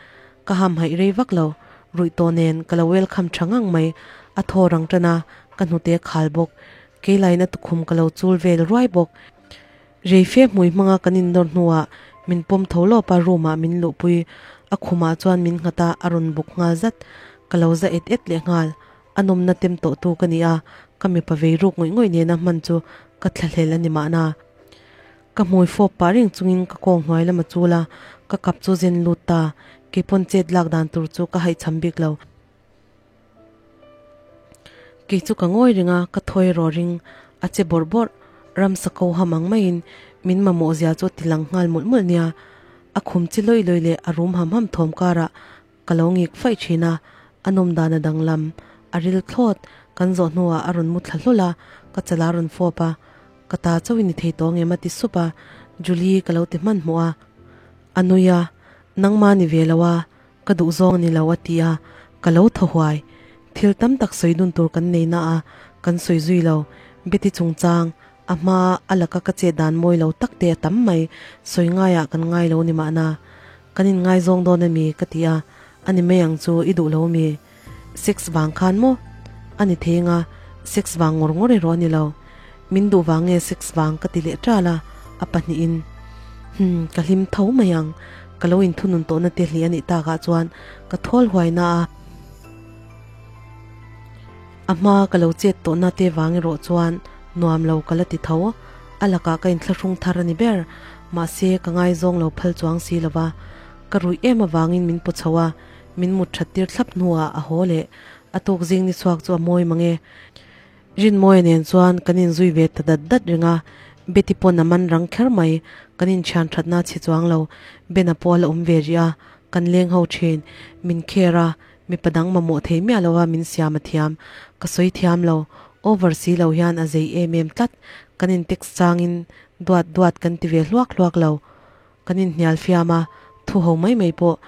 ka ham haih rei vak lo, ruih tawh nen ka lo welcome tha ngang mai, a thaw rang tan a, ka hnute a khal bawk, keilaiin a tukhum ka lo chul vel ruai bawk. Rei fe hmui hmanga kan indawr hnuah min pawm tho lawp a, room ah min luhpui, a khumah chuan min nghat a, a rawn buk nghal zat, ka lo za et et leh nghal. A nawmna tem tawh tu ka ni a, ka mipa vei ruk ngawih ngawih nena hman chu ka thlahlel a ni mahna. Ka hmui fawp pah reng chungin ka kawng hnuai lam a chul a, ka kap chu zen lut ta, keipawn chet lak dan tur chu ka haihchham bik lo. Kei chu ka ngawi reng a, ka thawi rawh ring, a che bawrh bawrh, ramsa ko ham ang maiin min mamawh zia chu a ti lang nghal mawlh mawlh nia. A khum chi lawih lawih leh a rum ham ham thawm karah Ka lo ngik faih thin a, a nawm dan a danglam, a ril thlawt, kan zawh hnuah a rawn mu thla hlawlh a, ka chala rawn fawp a, ka ta chauhin ni thei tawh ngem a ti sup a, Julie ka lo ti hmanhmawh a, a nui a, nangmah ni ve lo a, ka duh zawng a ni lo a ti a, ka lo thaw huai, thil tam tak sawi dun tur kan nei na a, kan sawi zui lo, Betty chungchang, a hma a laka ka chet dan mawi lo tak te a tam mai, sawi ngaiah kan ngai lo ni mahna. Kan inngaizawng dawn a mi? ka ti a, a ni mai ang chu, i duh lo mi? Sex vang khan maw? A ni thei anga, sex vang ngawr ngawr erawh a ni lo. Min duh vang nge sex vang ka ti leh ṭal a, a pahnihin. Hmm, ka hlim tho mai ang, ka lo inthunun tawhna te hli a nih takah chuan ka thawl huai na a. A hma ka lo chet tawhna te vang erawh chuan nuam lo ka la ti tho. A lakah ka inthlahrung thar a ni ber. Mahse, ka ngaizawng lo phal chuang si lo va. Ka ruih em avangin min paw chho a, min mut that tir thlap hnuah a haw leh. A tuk zing ni chhuak chu a mawi mang e. Rinmawia nen chuan kan inzui ve ta dat dat reng a, Betty pawn a man rang kher mai. Kan inthian thatna chhe chuang lo. Ben-a pawh a la awm ve rih a, kan leng ho thin. Min care a, Mipa dang mamawh thei miah lo a min siam a thiam. Ka sawi thiam lo. Over si lo hian a zei em em tlat. Kan in text changin duat duat kan ti ve hluak hluak lo. Kan in hnial fiam a, thu ho mai mai pawh.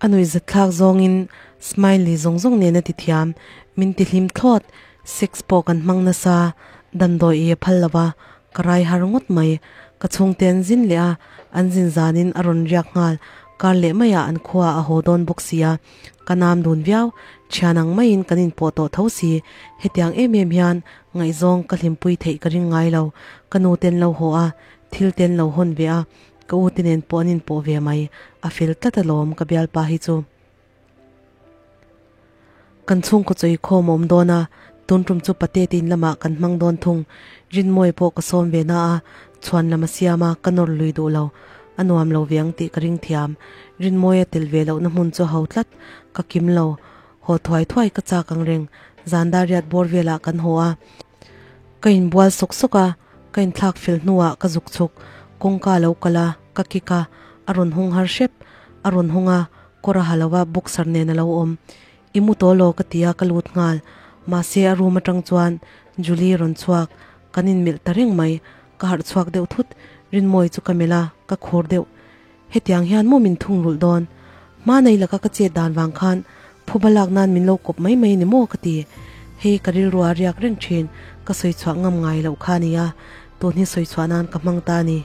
A nuihzat thlak zawngin smiley zawng zawng nen a ti thiam. Min ti hlim thlawt. Sex pawh kan hmang nasa. Damdawi ei a phal lo a, ka rai har ngawt mai. Ka chhungte an zin leh a, an zin zanin a rawn riak nghal. Kar leh maiah an khua a haw dawn bawk sia, ka nam dun viau, thian ang maiin kan inpawh tawh tho si, hetiang em em hian ngaihzawng ka hlimpui theih ka ring ngai lo, ka nu ten lo haw a, thil ten lo hawn ve a, ka u te nen pawh an inpawh ve mai, a fel tlat alawm ka bialpa hi chu. Kan chhungkaw chawi khawm a awm dawn a, tun tum chu pate te in lamah kan hmang dawn thung. Rinmawia pawh ka sawm ve na a, chhuan lam a siam a, ka nawr lui duh lo. A nuam lo ve ang tih ka ring thiam. Rinmawia tel ve lohna hmun chu a ho tlat, ka kim lo. Haw thuai thuai ka chak ang reng. Zan dar riat bawr velah kan haw a. Ka inbual sawk sawk a, ka inthlak fel hnuah ka zuk chhuk. Kawngka a lo kal a, ka kick a, a rawn hung har hrep. A rawn hung a, Kawr a ha lo a, boxer nen a lo awm. I mu tawh law ka ti a, ka lut nghal. Mahse a room atang chuan Julie rawn chhuak, kan inmelh ta reng mai. Ka harh chhuak deuh thut, Rinmawii chu ka melh a, ka khur deuh. Hetiang hian maw min thung rulh dawn? Hmanei laka ka chet dan vang khan phuba lak nan min lo kawp mai mai ni maw ka ti. Hei ka rilru a riak reng thin, ka sawi chhuah ngam ngai loh kha a nia, tun hi sawi chhuah nan ka hmang ta a ni.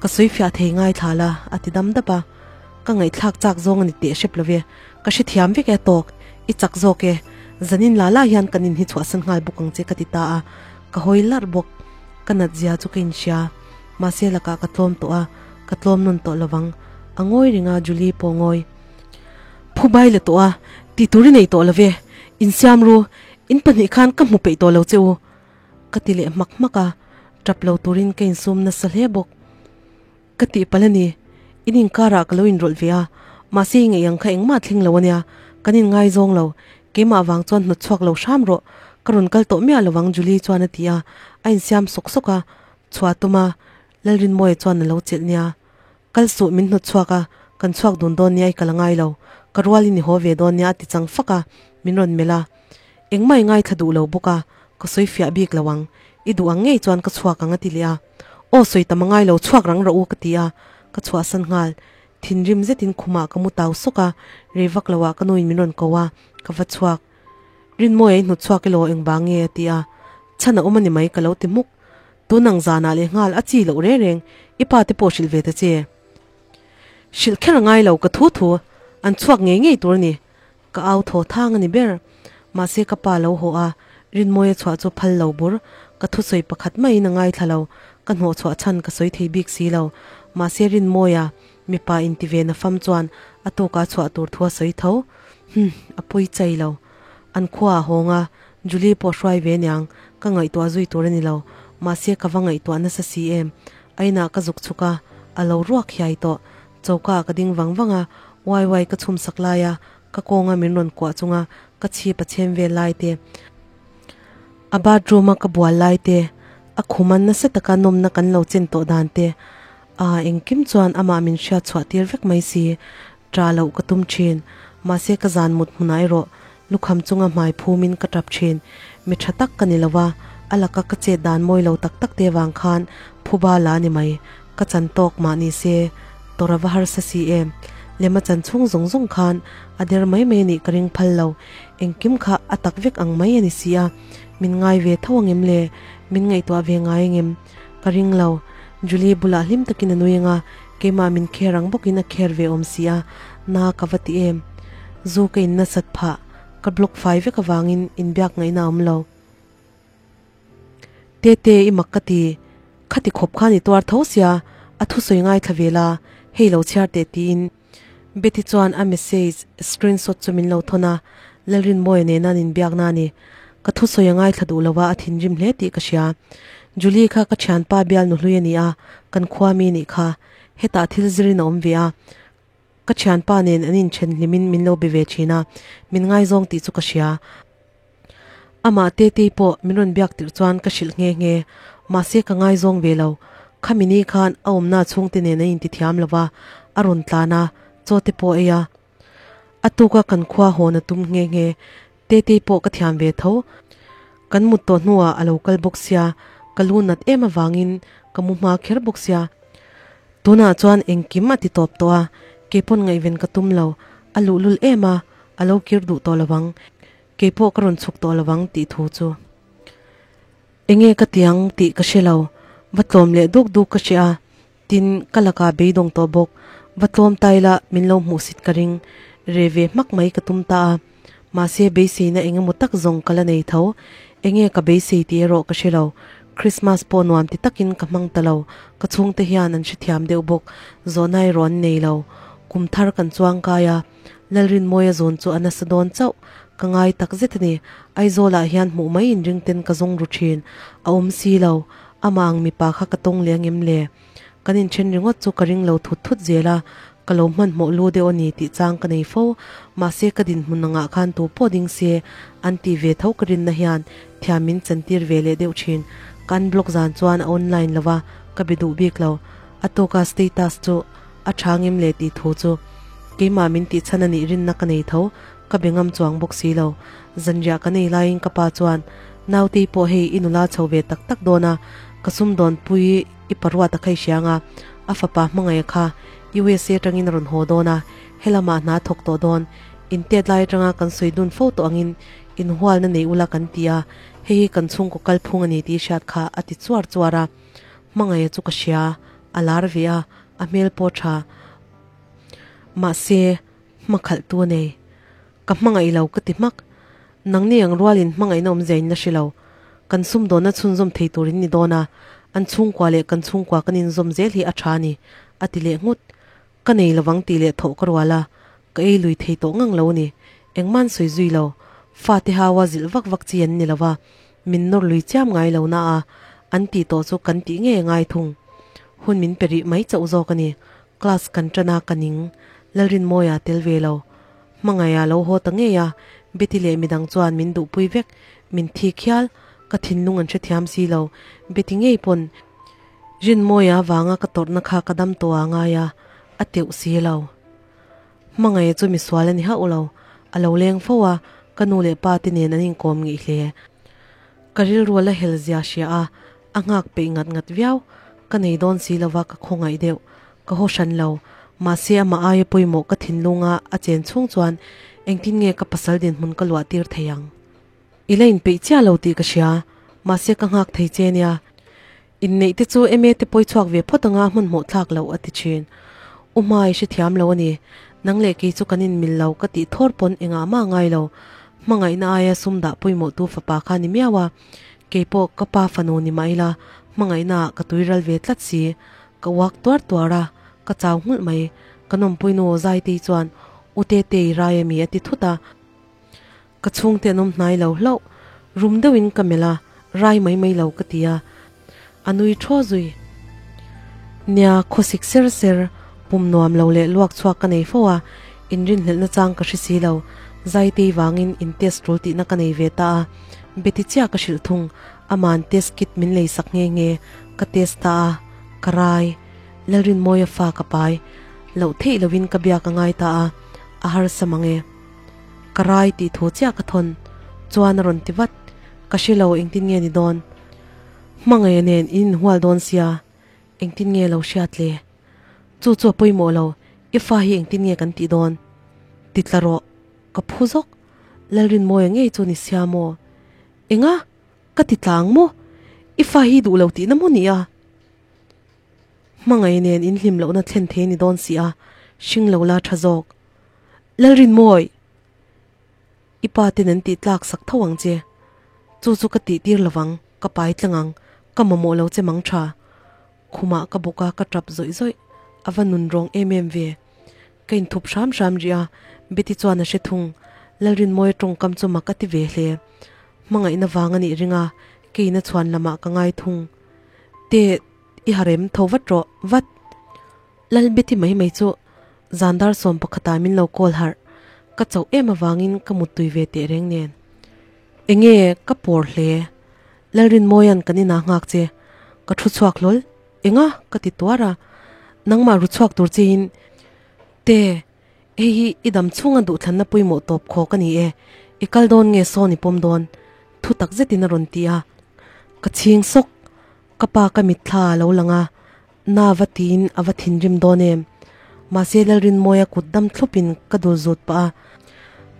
Ka sawi fiah thei ngai thla la, a ti dam dap a. Ka ngaihthlak chak zawng a ni teh hrep lo ve, ka hrethiam vek e tawk, i chak zawk e, zanin la la hian kan in hi chhuahsan nghal bawk ang che ka ti ta a, ka hawi larh bawk, ka nat zia chu ka inhria, mahse lakah ka tlawm tawh a, ka tlawm nawn tawh lovang, a ngawi reng a Julie pawh ngawi. Phu bai la tawh a, tih tur i nei tawh lo ve, insiam ru, in pahnih khan ka hmu peih tawh lo che u, ka ti leh hmak hmak a, tap lo turin ka insum nasa hle bawk. Ka tih palh a ni, in inkarah ka lo inrawlh ve a, mahse i ngaih ang kha engmah thleng lo a nia, kan inngaizawng lo, keimah vang chuan hnawt chhuak lo hram rawh, ka rawn kal tawh miah lovang Julie chuan a ti a, a insiam sawk sawk a, chhuah tum a, Lalrinmawia chuan a lo chelh nia, Kal suh min hnawt chhuak a, kan chhuak dun dawn nia i kal a ngai lo, ka rualin i haw ve dawn nia a ti chang fak a, min rawn melh a, engmah i ngaithla duh lo bawk a, ka sawi fiah bik lo ang, i duh ang ngei chuan ka chhuak ang a ti leh a, Aw sawi tam a ngai lo chhuak rang rawh u ka ti a, ka chhuahsan nghal. Thinrim zetin khumah ka mu tau sawk a, rei vak loah ka nuin min rawn ko a, ka va chhuak. Rinmawia i hnawt chhuak elaw engvang nge a ti a, chhan a awm a ni mai ka lo ti hmuk. Tun ang zanah leh nghal a chi loh reng reng, i pa te pawh hrilh ve ta che. Hrilh kher a ngai lo ka thu thu, an chhuak ngei ngei tur a ni. Ka au thaw thang a ni ber. Mahse ka pa lo haw a, Rinmawia chhuah chu phal lo bur. Ka thusawi pakhat maiin a ngaithla lo. Ka hnawh chhuah chhan ka sawi thei bik si lo. Mahse Rinmawia, mipa inti ve na fam chuan a tawkah chhuah tur thu a sawi tho. Hum, a pawi chai lo. An khua a hawng a, Julie pawh hruai ve niang, ka ngaihtuah zui tur a ni lo. Mahse ka va ngaihtuah nasa si em. A inah ka zuk chhuk a, a lo ruak hiai tawh. Choka ah ka ding vang vang a, uai uai ka chhum sak lai a, ka kawnga min rawn kuah chunga ka chhip a chhem vel lai te, a bathroom a ka bual lai te, a khum a nasa taka nawmna kan lo chen tawh dan te, aa engkim chuan amah min hriat chhuah tir vek mai si, ṭah loh ka tum ṭhin, mahse ka zan mut hmunah erawh lukham chunga hmai phumin ka ṭap ṭhin, mi ṭha tak ka ni lo a, a laka ka chet dan mawi lo tak tak te vang khan phuba la a ni mai. Ka chan tawk mah ni se, tawrh a va harsa si em? Lema chan chhung zawng zawng khan a der mai mai a nih ka ring phal lo. Engkim kha a tak vek ang mai a ni si a. Min ngai ve tho angem le? Min ngaihtuah ve ngai angem? Ka ring lo. Julie bulah hlim takin a nui anga, keimah min kher ang bawkin a kher ve awm si a, na ka va ti em? Zu ka in nasat phah, ka block fai vek avangin inbiak ngaihna a awm lo. Tete i mak ka ti, khati khawp khan i tuar tho sia, a thusawi ngaithla ve la, hei lo chhiar teh tiin Betty chuan a message screenshot chu min lo thawn a, Lalrinmawia nena an inbiakna a ni. Ka thusawi a ngaithla duh lo a, a thinrim hle tih ka hria. Julie kha ka thianpa bial nuhlui a ni a, kan khua mi nih kha. Hetah thil zirin a awm ve a. Ka thianpa nen an inthen hlimin min lo be ve thin a, min ngaizawng tih chu ka hria. Amah Tetei pawh min rawn biak tirh chuan ka hrilh nghe nghe, mahse ka ngaizawng ve lo. Khami ni khan a awmna chhungte nen an intithiam lo va, a rawn tlan a, chaw te pawh ei a. A tuka kan khua hawn a tum nghe nghe. Tetei pawh ka thiam ve tho. Kan mut tawh hnuah a lo kal bawk sia, ka lu nat em avangin ka mu hma kher bawk sia. Tunah chuan engkim a ti tawp tawh a, keipawn ngaihven ka tum lo, a luhlul em a, a lo kir duh tawh lovang, keipawh ka rawn chhuk tawh lovang tih thu chu. Enge ka ti ang tih ka hre lo, va tlawm leh duk duk ka hria a, tin ka lakah beidawng tawh bawk. Va tlawm ta ila min lo hmuhsit ka ring. Re ve hmak mai ka tum ta a. Mahse beiseina eng emaw tak zawng ka la nei tho. Enge ka beisei tih erawh ka hre lo. Christmas pawh nuam ti takin ka hmang ta lo. Ka chhungte hian an hrethiam deuh bawk. Zawhna erawh an nei lo. Kum thar kan chuang kai a. Lalrinmawia zawn chu a nasa dawn chauh. Ka ngai tak zet a ni. Aizawlah hian hmuh mai inring ten ka zawng ru thin. A awm si lo. Amah ang mipa kha ka tawng leh angem le? Kan inthen ringawt chu ka ring lo thut thut zel a, ka lo hmanhmawh lu deuh a ni tih chang ka nei fo. Mahse ka dinhmun angah khan tu pawh ding se an tih ve tho ka rinna hian thiam min chantir ve leh deuh thin. Ka unblock zan chuan a online lo va, ka be duh bik lo. A tawka status chu a tha ngem le tih thu chu keimah min tih chhan a nih rinna ka nei tho, ka be ngam chuang bawk si lo. Zanriah ka nei laiin ka pa chuan, Nautei pawh hei i nula chho ve tak tak dawn a, ka sumdawn pui i paruat a khai hriang a, a fapa hmangaih kha USA atangin a rawn haw dawn a, helamah hna thawk tawh dawn, in tet lai atanga kan sawi dun fo tawh angin inhualna nei ula kan ti a, hei hi kan chhungkaw kalphung a ni tih hriat kha a ti chuar chuar a. Hmangaih chu ka hria, a lar ve a, a hmel pawh tha. Mahse, hmakhalh tu a nei. Ka hmangaih lo ka ti hmak. Nangni ang rualin hmangaihna awmzia in la hre lo. Kan sumdawnna chhunzawm thei tur in ni dawn a, an chhungkua leh kan chhungkua kan inzawm zel hi a tha a ni, a ti leh nghut. Ka nei lovang tih leh thawh ka rual a, ka ei lui thei tawh ngang lo a ni. Engmah an sawi zui lo. Fate haua zilh vak vak chi an ni lo va, min nawr lui chiam ngai lo na a, an tih tawh chu kan tih ngei a ngai thung. Hun min pe rih mai chauh zawk a ni. Class kan tan a ka ning. Lalrinmawia tel ve lo. Hmangaih a lo haw ta ngei a, Betty leh midang chuan min duhpui vek, min thi khial, ka thinlung an hrethiam si lo, Betty ngei pawn Rinmawia vanga ka tawrhna kha ka dam tawh a ngai a, a teuh si lo. Hmangaih chu misual a ni hauh lo, a lo leng fo a, ka nu leh pa te nen an inkawm ngeih hle. Ka rilru a la hel zia hria a, a nghak peih ngat ngat viau, ka nei dawn si lova ka khawngaih deuh, ka haw hran lo, mahse amah aia pawimawh ka thinlunga a chen chhung chuan engtin nge ka pasal dinhmun ka luah tir thei ang? I la inpeih chiah lo tih ka hria, mahse ka nghak thei che nia. Inneih te chu eme te pawi chhuak ve phawt anga hmanhmawh thlak loh a ti thin. U Hmai hrethiam lo a ni, nang leh kei chu kan inmil lo ka tih thawr pawn engah mah ngai lo, hmangaihna aia sum dah pawimawh tu fapa kha ni miau a, kei pawh ka pa fanu ni mah ila hmangaihna ah ka tuiral ve tlat si. Ka uak tuar tuar a, ka chau nghulh mai. Ka nawmpuinu Zaitei chuan, U Tetei rai a mi a ti thut a. Ka chhungte an awm hnai lo hlauh. Rum deuhin ka melh a, rai mai mai lo ka ti a. A nui thaw zui. Nia, khawsik ser ser, pum nuam lo leh luak chhuak ka nei fo a, inrinhlelhna chang ka hre si lo. Zaitei vangin in test tul tihna ka nei ve ta a. Beti chiah ka hrilh thung. Aman test kit min lei sak nghe nghe, ka test ta a, ka rai. Lalrinmawia fa ka pai. Loh theih lovin ka biak a ngai ta a, a harsa mang e. Ka rai tih thu chiah ka thawn chuan a rawn ti vat, ka hre lo engtin nge ni dawn. Hmangaih nen in inhual dawn sia, engtin nge lo hriat le? Chu chu a pawimawh lo, i fa hi engtin nge kan tih dawn? Ti tla rawh, ka phu zawk. Lalrinmawia ngei chu ni sia maw? Enga? Ka ti tlang maw? I fa hi duh lo tihna maw nia? Hmangaih nen in hlim lohna thlen thei ni dawn si a, hring lo la tha zawk. Lalrinmawi! I pa ten an tih tlak sak tho ang che. Chu chu ka tih tir lovang, ka pai tlang ang, ka mamawh lo che mang tha. Khumah ka bawk a, ka tap zawih zawih. A va nun rawng em em ve. Ka inthup hram hram rih a, Betty chuan a hre thung. Lalrinmawia tawngkam chu mak a ti ve hle. Hmangaihna vang a nih ring a, keina chhuan lamah ka ngai thung. Te, i harem tho vat rawh, vat! Lal Betty mai mai chu zan dar 11ah min lo call harh. Ka chauh em avangin ka muttui ve teh reng nen. Enge ka pawr hle. Lalrinmawia'n kan inah nghak che. Ka thu chhuak hlawl. Enga? Ka ti tuar a. Nangmah ru chhuak tur chiin, Te, hei hi i dam chhunga duhthlanna pawimawh tawp khawk a ni e. I kal dawn nge sawn i pawm dawn? Thu tak zetin a rawn ti a. Ka chhing sawk. Ka pa ka mitthla a lo lang a, na va tiin a va thinrim dawn em? Mahse Lalrinmawia kut dam thlupin ka dul zut pah a.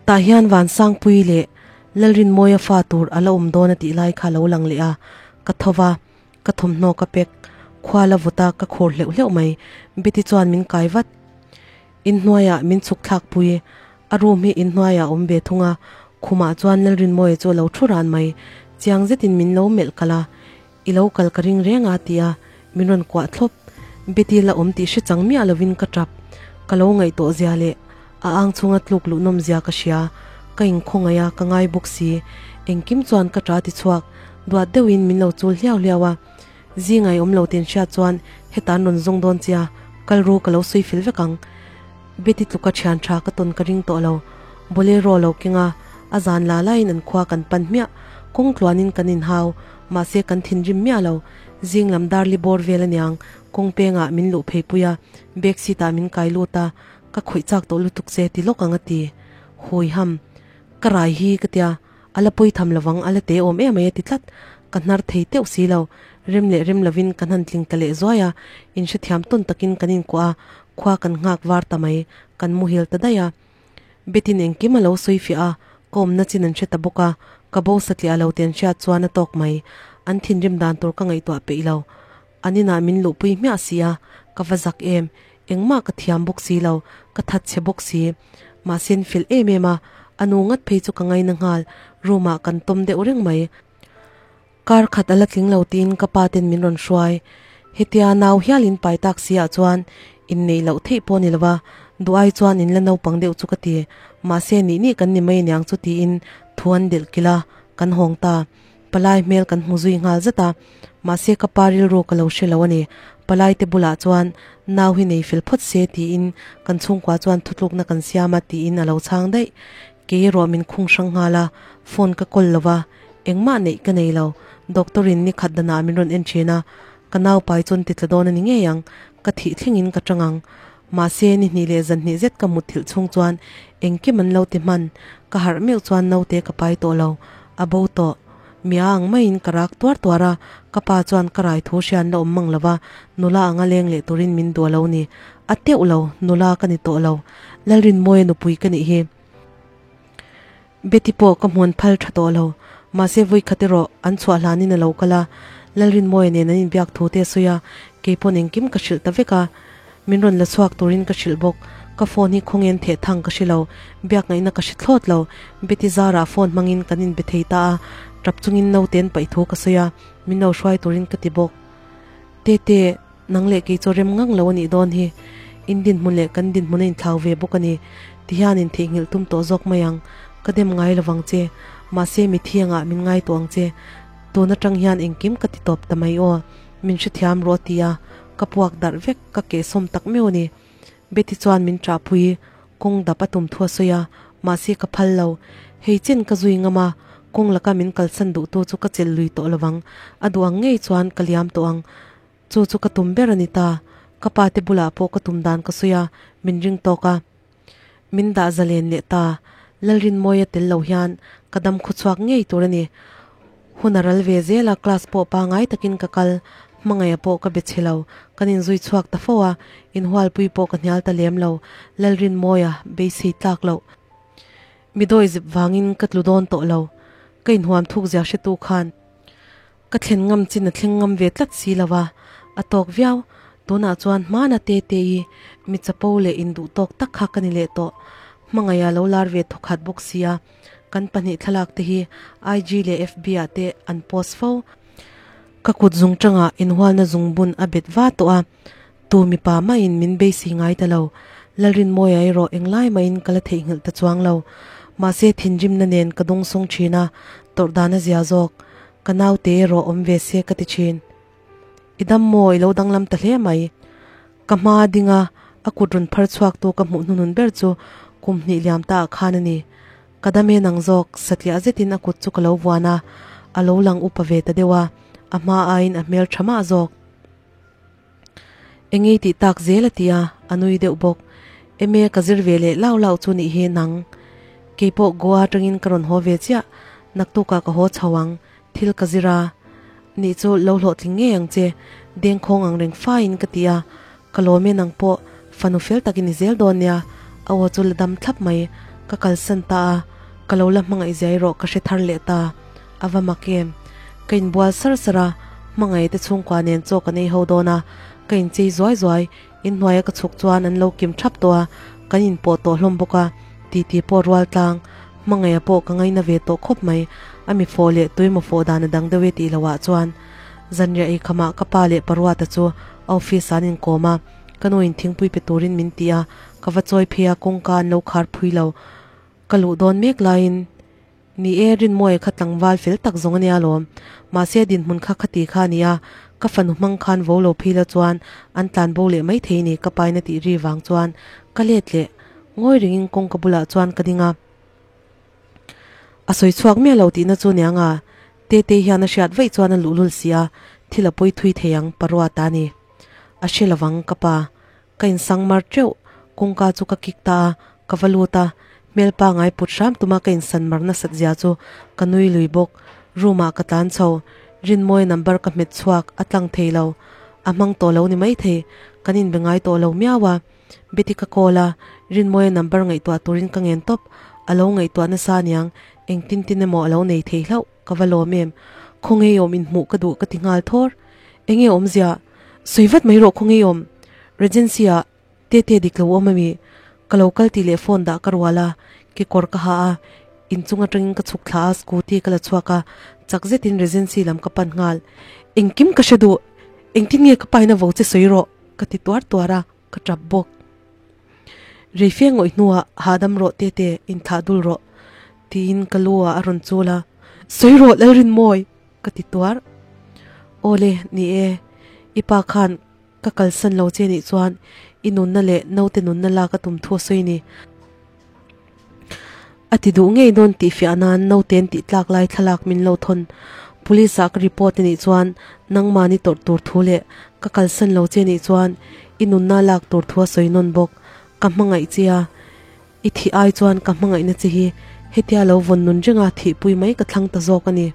Tah hian Vansangpuii leh Lalrinmawia fa tur a la awm dawn a tih lai kha a lo lang leh a, ka tho va. Ka thawmhnaw ka pek, khua la vut a, ka khur hleuh hleuh mai. Betty chuan min kai vat. Inhnuaiah min chhuk thlak pui. A room hi inhnuaiah a awm ve thung a, khumah chuan Lalrinmawia chu a lo thu ran mai. Chiang zetin min lo melh kalh a, I lo kal ka ring reng a ti a, min rawn kuah thlawp. Betty la awm tih hre chang miah lovin ka tap. Ka lo ngaihtuah zia leh a ang chhunga tluk luh nawm zia ka hria. Ka inkhawngaih a, ka ngai bawk si. Engkim chuan ka ta ti chhuak. Duat deuhin min lo chul hliau hliau a. Zingai awm lo tin hriat chuan heta an rawn zawng dawn chia, kal ru ka lo sawi fel vek ang. Betty tluka thian tha ka tawn ka ring tawh lo. Bolero lo keng a, a zan la laiin an khua kan pan hmiah. Kawng tluanin kan inhau, mahse kan thinrim miah lo. Zing lam dar li bawr vel aniang, kawng pengah min luh phei pui a, back seat ah min kai lut a, ka khawih chak tawh lutuk che ti lawk ang a ti. Hawi ham. Ka rai hi ka tia. A la pawi tham lovang, a la te awm em mai a ti tlat. Ka hnar thei teuh si lo. Rem leh rem lovin kan han tling ta leh zuai a, inhrethiam tawn takin kan inkuah a, khua kan nghak var ta mai, kan muhil ta daih a. Betin engkim a lo sawi fiah a, ka awmna chin an hre ta bawk a, ka bo satliah lo tih an hriat chuan a tawk mai. An thinrim dan tur ka ngaihtuah peih lo. An inah min luhpui hmiah si a, ka va zak em. Engmah ka thiam bawk si lo, ka that chhe bawk si. Mahse an fel em em a, a nu ngat phei chu ka ngaina nghal, room ah kan tawm deuh reng mai. Kar khat a la tling lo tiin ka pa ten min rawn hruai. Hetia nau hial in pai tak si ah chuan inneih loh theih pawh ni lova, duh ai chuan in la naupang deuh chu ka ti. Mahse nih nih kan ni mai aniang chu tiin thu an delh kilh a, kan hawng ta. Palai hmel kan hmu zui nghal zat a, mahse ka pa rilru ka lo hre lo a ni. Palai te bulah chuan nau hi nei fel phawt se tiin kan chhungkua chuan thutlukna kan siam a tiin a lo chhang daih. Kei erawh min khung hrang nghal a, phone ka call lo va, engmah neih ka nei lo. Doctor in ni khat danah min rawn en thin a, ka nau pai chuan ti tla dawn a ni ngei ang, ka thih thlengin ka tang ang. Mahse ni hnih leh zan hnih zet ka mutthilh chhung chuan engkim an lo ti hman, ka harh meuh chuan naute ka pai tawh lo. A bo tawh. Mia ang maiin ka rak tuar tuar a, ka pa chuan ka rai thu hrian la awm mang lova, nula anga leng leh turin min duh a lo ni. A teuh lo, nula ka ni tawh lo. Lalrinmawia nupui ka nih hi. Betty pawh ka hmuan phal tha tawh lo. Mahse vawikhat erawh an chhuah hlanin a lo kal a, Lalrinmawia nen an inbiak thu te a sawi a, keipawn engkim ka hrilh ta vek a. Min rawn la chhuak turin ka hrilh bawk. Ka phone hi khawngen theh thang ka hre lo, biak ngaihna ka hre thlawt lo. Betty zarah phone hmangin kan inbe thei ta a, tap chungin naute an paih thu ka sawi a, min lo hruai turin ka ti bawk. Tete, nang leh kei chu rem ngang lo a nih dawn hi. In dinhmun leh kan dinhmun a inthlau ve bawk a ni. Tihian in theihnghilh tum tawh zawk mai ang. Ka dem ngai lovang che. Mahse mithiangah min ngai tawh ang che. Tun atang hian engkim ka ti tawp ta mai aw. Min hrethiam rawh a ti a. Ka puak darh vek, ka kehsawm tak meuh a ni. Betty chuan min ṭahpui, kawng dap a tum thu a sawi a, mahse ka phal lo. Hei chen ka zui ngam a, kawng laka min kalsan duhtu chu ka chelh lui tawh lovang. A duh ang ngei chuan ka liam tawh ang. Chu chu ka tum ber a ni ta. Ka pa te bulah pawh ka tum dan ka sawi a, min ring tawk a. Min dah zalen leh ta. Lalrinmawia tel lo hian ka dam khawchhuak ngei tur a ni. Hun a ral ve zel a, class pawh pangai takin ka kal. Hmangaih pawh ka be chhe lo. Kan inzui chhuak ta fo a, inhualpui pawh ka hnial ta lem lo. Lalrinmawia beisei tlak loh. Mi dawi zip vangin ka tlu dawn tawh lo. Ka inhuam thuk zia hretu khan. Ka thlen ngam chin a thleng ngam ve tlat si lo a, a tawk viau. Tunah chuan hmana te te i mi chapo leh induh tawk tak kha ka ni leh tawh. Hmangaih a lo lar ve thawkhat bawk sia, kan pahnih thlalak te hi IG leh FB ah te an post fo. Ka kut zung tangah inhualna zungbun a bet va tawh a, tu mipa mahin min beisei ngai ta lo. Lalrinmawia erawh englai mahin ka la theihnghilh ta chuang lo. Mahse thinrimna nen ka dawngsawng thin a, tawrh dan a zia zawk. Ka naute erawh awm ve se ka ti thin. I dam maw, i lo danglam ta hle mai. Ka hma ding a, a kut rawn phar chhuak tu ka hmuh hnunun ber chu kum hnih liam ta ah khan a ni. Ka dam en ang zawk, satliah zetin a kut chu ka lo vuan a, a lo lang upa ve ta deuh a, a hma aiin a hmel tha mah zawk. Engei tih tak zel a ti a, a nui deuh bawk. Eme ka zir ve leh lau lau chu nih hi nang. Keipawh Goa atangin ka rawn haw ve chiah, naktukah ka haw chho ang, thil ka zir a. Nih chu lo hlawhtling ngei ang che, dengkhawng ang reng faiin ka ti a, ka lawm e nang pawh fanu fel takin i zel dawn nia, a aw chu la dam thlap mai, ka kalsan ta a, ka lo la hmangaih zia erawh ka hre thar leh ta. A va mak em? Ka inbual sar sar a, hmangaih te chhungkua nen chaw kan ei ho dawn a. Ka inchei zuai zuai, inhnuaia ka chhuk chuan an lo kim thap tawh a, kan inpawh tawh hlawm bawk a, titi pawh rual tlang, hmangaih pawh ka ngaina ve tawh khawp mai, a mi fawh leh tuimaw fawh dan a dang deuh e tih loh ah chuan zanriah eikhamah ka pa leh Paruata chu a office ah an inkawm a, ka nu in thingpui pe turin min ti a, ka va chawi phei a, kawngka an lo khar phui lo, ka luh dawn mek laiin. Ni e, Rinmawia kha tlangval fel tak zawng a nia lawm. Mahse dinhmun kha khati kha a ni a, ka fanu hmang khan vo lo phei la chuan an tlan bo leh mai thei ni ka paina tih ri vang chuan ka let leh ngawi ringin kawngka bulah chuan ka ding a. A sawi chhuak miah lo tihna chu niang a, Tetei hian a hriat vaih chuan a luhlul si a, thil a pawi thui thei ang Paruata a ni. A hre lovang ka pa. Ka insang mar teuh, kawngka chu ka kik ta a, ka va lut a, hmel pangai put hram tuma ka insan mar nasat zia chu ka nui lui bawk. Room ah ka tlan chho, Rinmawia number ka hmet chhuak, a tlang thei lo. A hmang tawh lo ni maithei, kan inbe ngai tawh lo miau a. Betty ka call a, Rinmawia number ngaihtuah turin ka ngen tawp, a lo ngaihtuah nasa aniang, engtin tin emaw a lo nei thei hlauh, ka va lawm em. Khawnge awm inhmuh ka duh ka ti nghal thawr. Enge awmzia? Sawi vat mai rawh khawnge awm Regency ah Tete dik lo awm ami? Ka lo kal tih leh phone dah ka rual a, kekawr ka ha a, inchung atangin ka chhuk thla a, scooty ka la chhuak a, chak zetin Regency lam ka pan nghal. Engkim ka hre duh, engtin nge ka paina vo che sawi rawh ka ti tuar tuar a, ka tap bawk. Reife ngawih hnuah hahdam rawh Tete, inthlah dul rawh tiin ka lu ah a rawn chul a, sawi rawh Lalrinmawi! Ka ti tuar. Awle, ni e, i pa khan ka kalsan lo che nih chuan i nunna leh naute nunna lak a tum thu a sawi ni. A ti duh ngei dawn tih fiah nan naute an tih tlak lai thlalak min lo thawn. Police ah ka report a nih chuan nangmahni tawrh tur thu leh ka kalsan lo che nih chuan i nunna lak tur thu a sawi nawn bawk. Ka hmangaih che a. I thih ai chuan ka hmangaihna che hi hetia lo vawn nun renga thihpui mai ka thlang ta zawk a ni.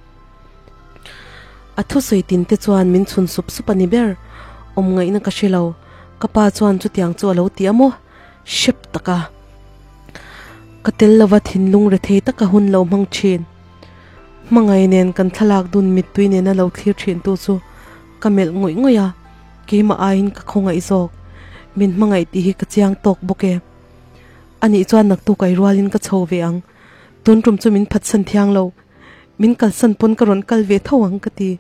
A thusawi tin te chuan min chhun sup sup a ni ber. Awm ngaihna ka hre lo. Ka pa chuan chutiang chu a lo ti a maw? Hrep tak a. Ka tel lova thinlung rethei taka hun lo hmang thin. Hmangaih nen kan thlalak dun mittui nena lo thlir thin tu chu ka melh ngawih ngawih a, keimah aiin ka khawngaih zawk. Min hmangaih tih hi ka chiang tawk bawk e. Anih chuan naktuk ai rualin ka chho ve ang. Tun tum chu min phatsan thiang lo. Min kalsan pawn ka rawn kal ve tho ang ka ti.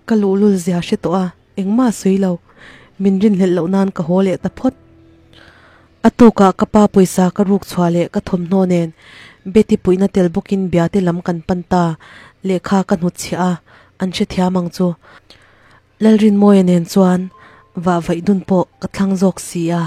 Ka luhlul zia hre tawh a, engmah a sawi lo. Min rinhlelh loh nan ka haw leh ta phawt. A tukah ka pa pawisa ka ruk chhuah leh ka thawmhnaw nen Betty puihna tel bawkin biate lam kan pan ta. Lehkha ka hnutchhiah a, an hrethiam ang chu. Lalrinmawia nen chuan vah vaih dun pawh ka thlang zawk si a.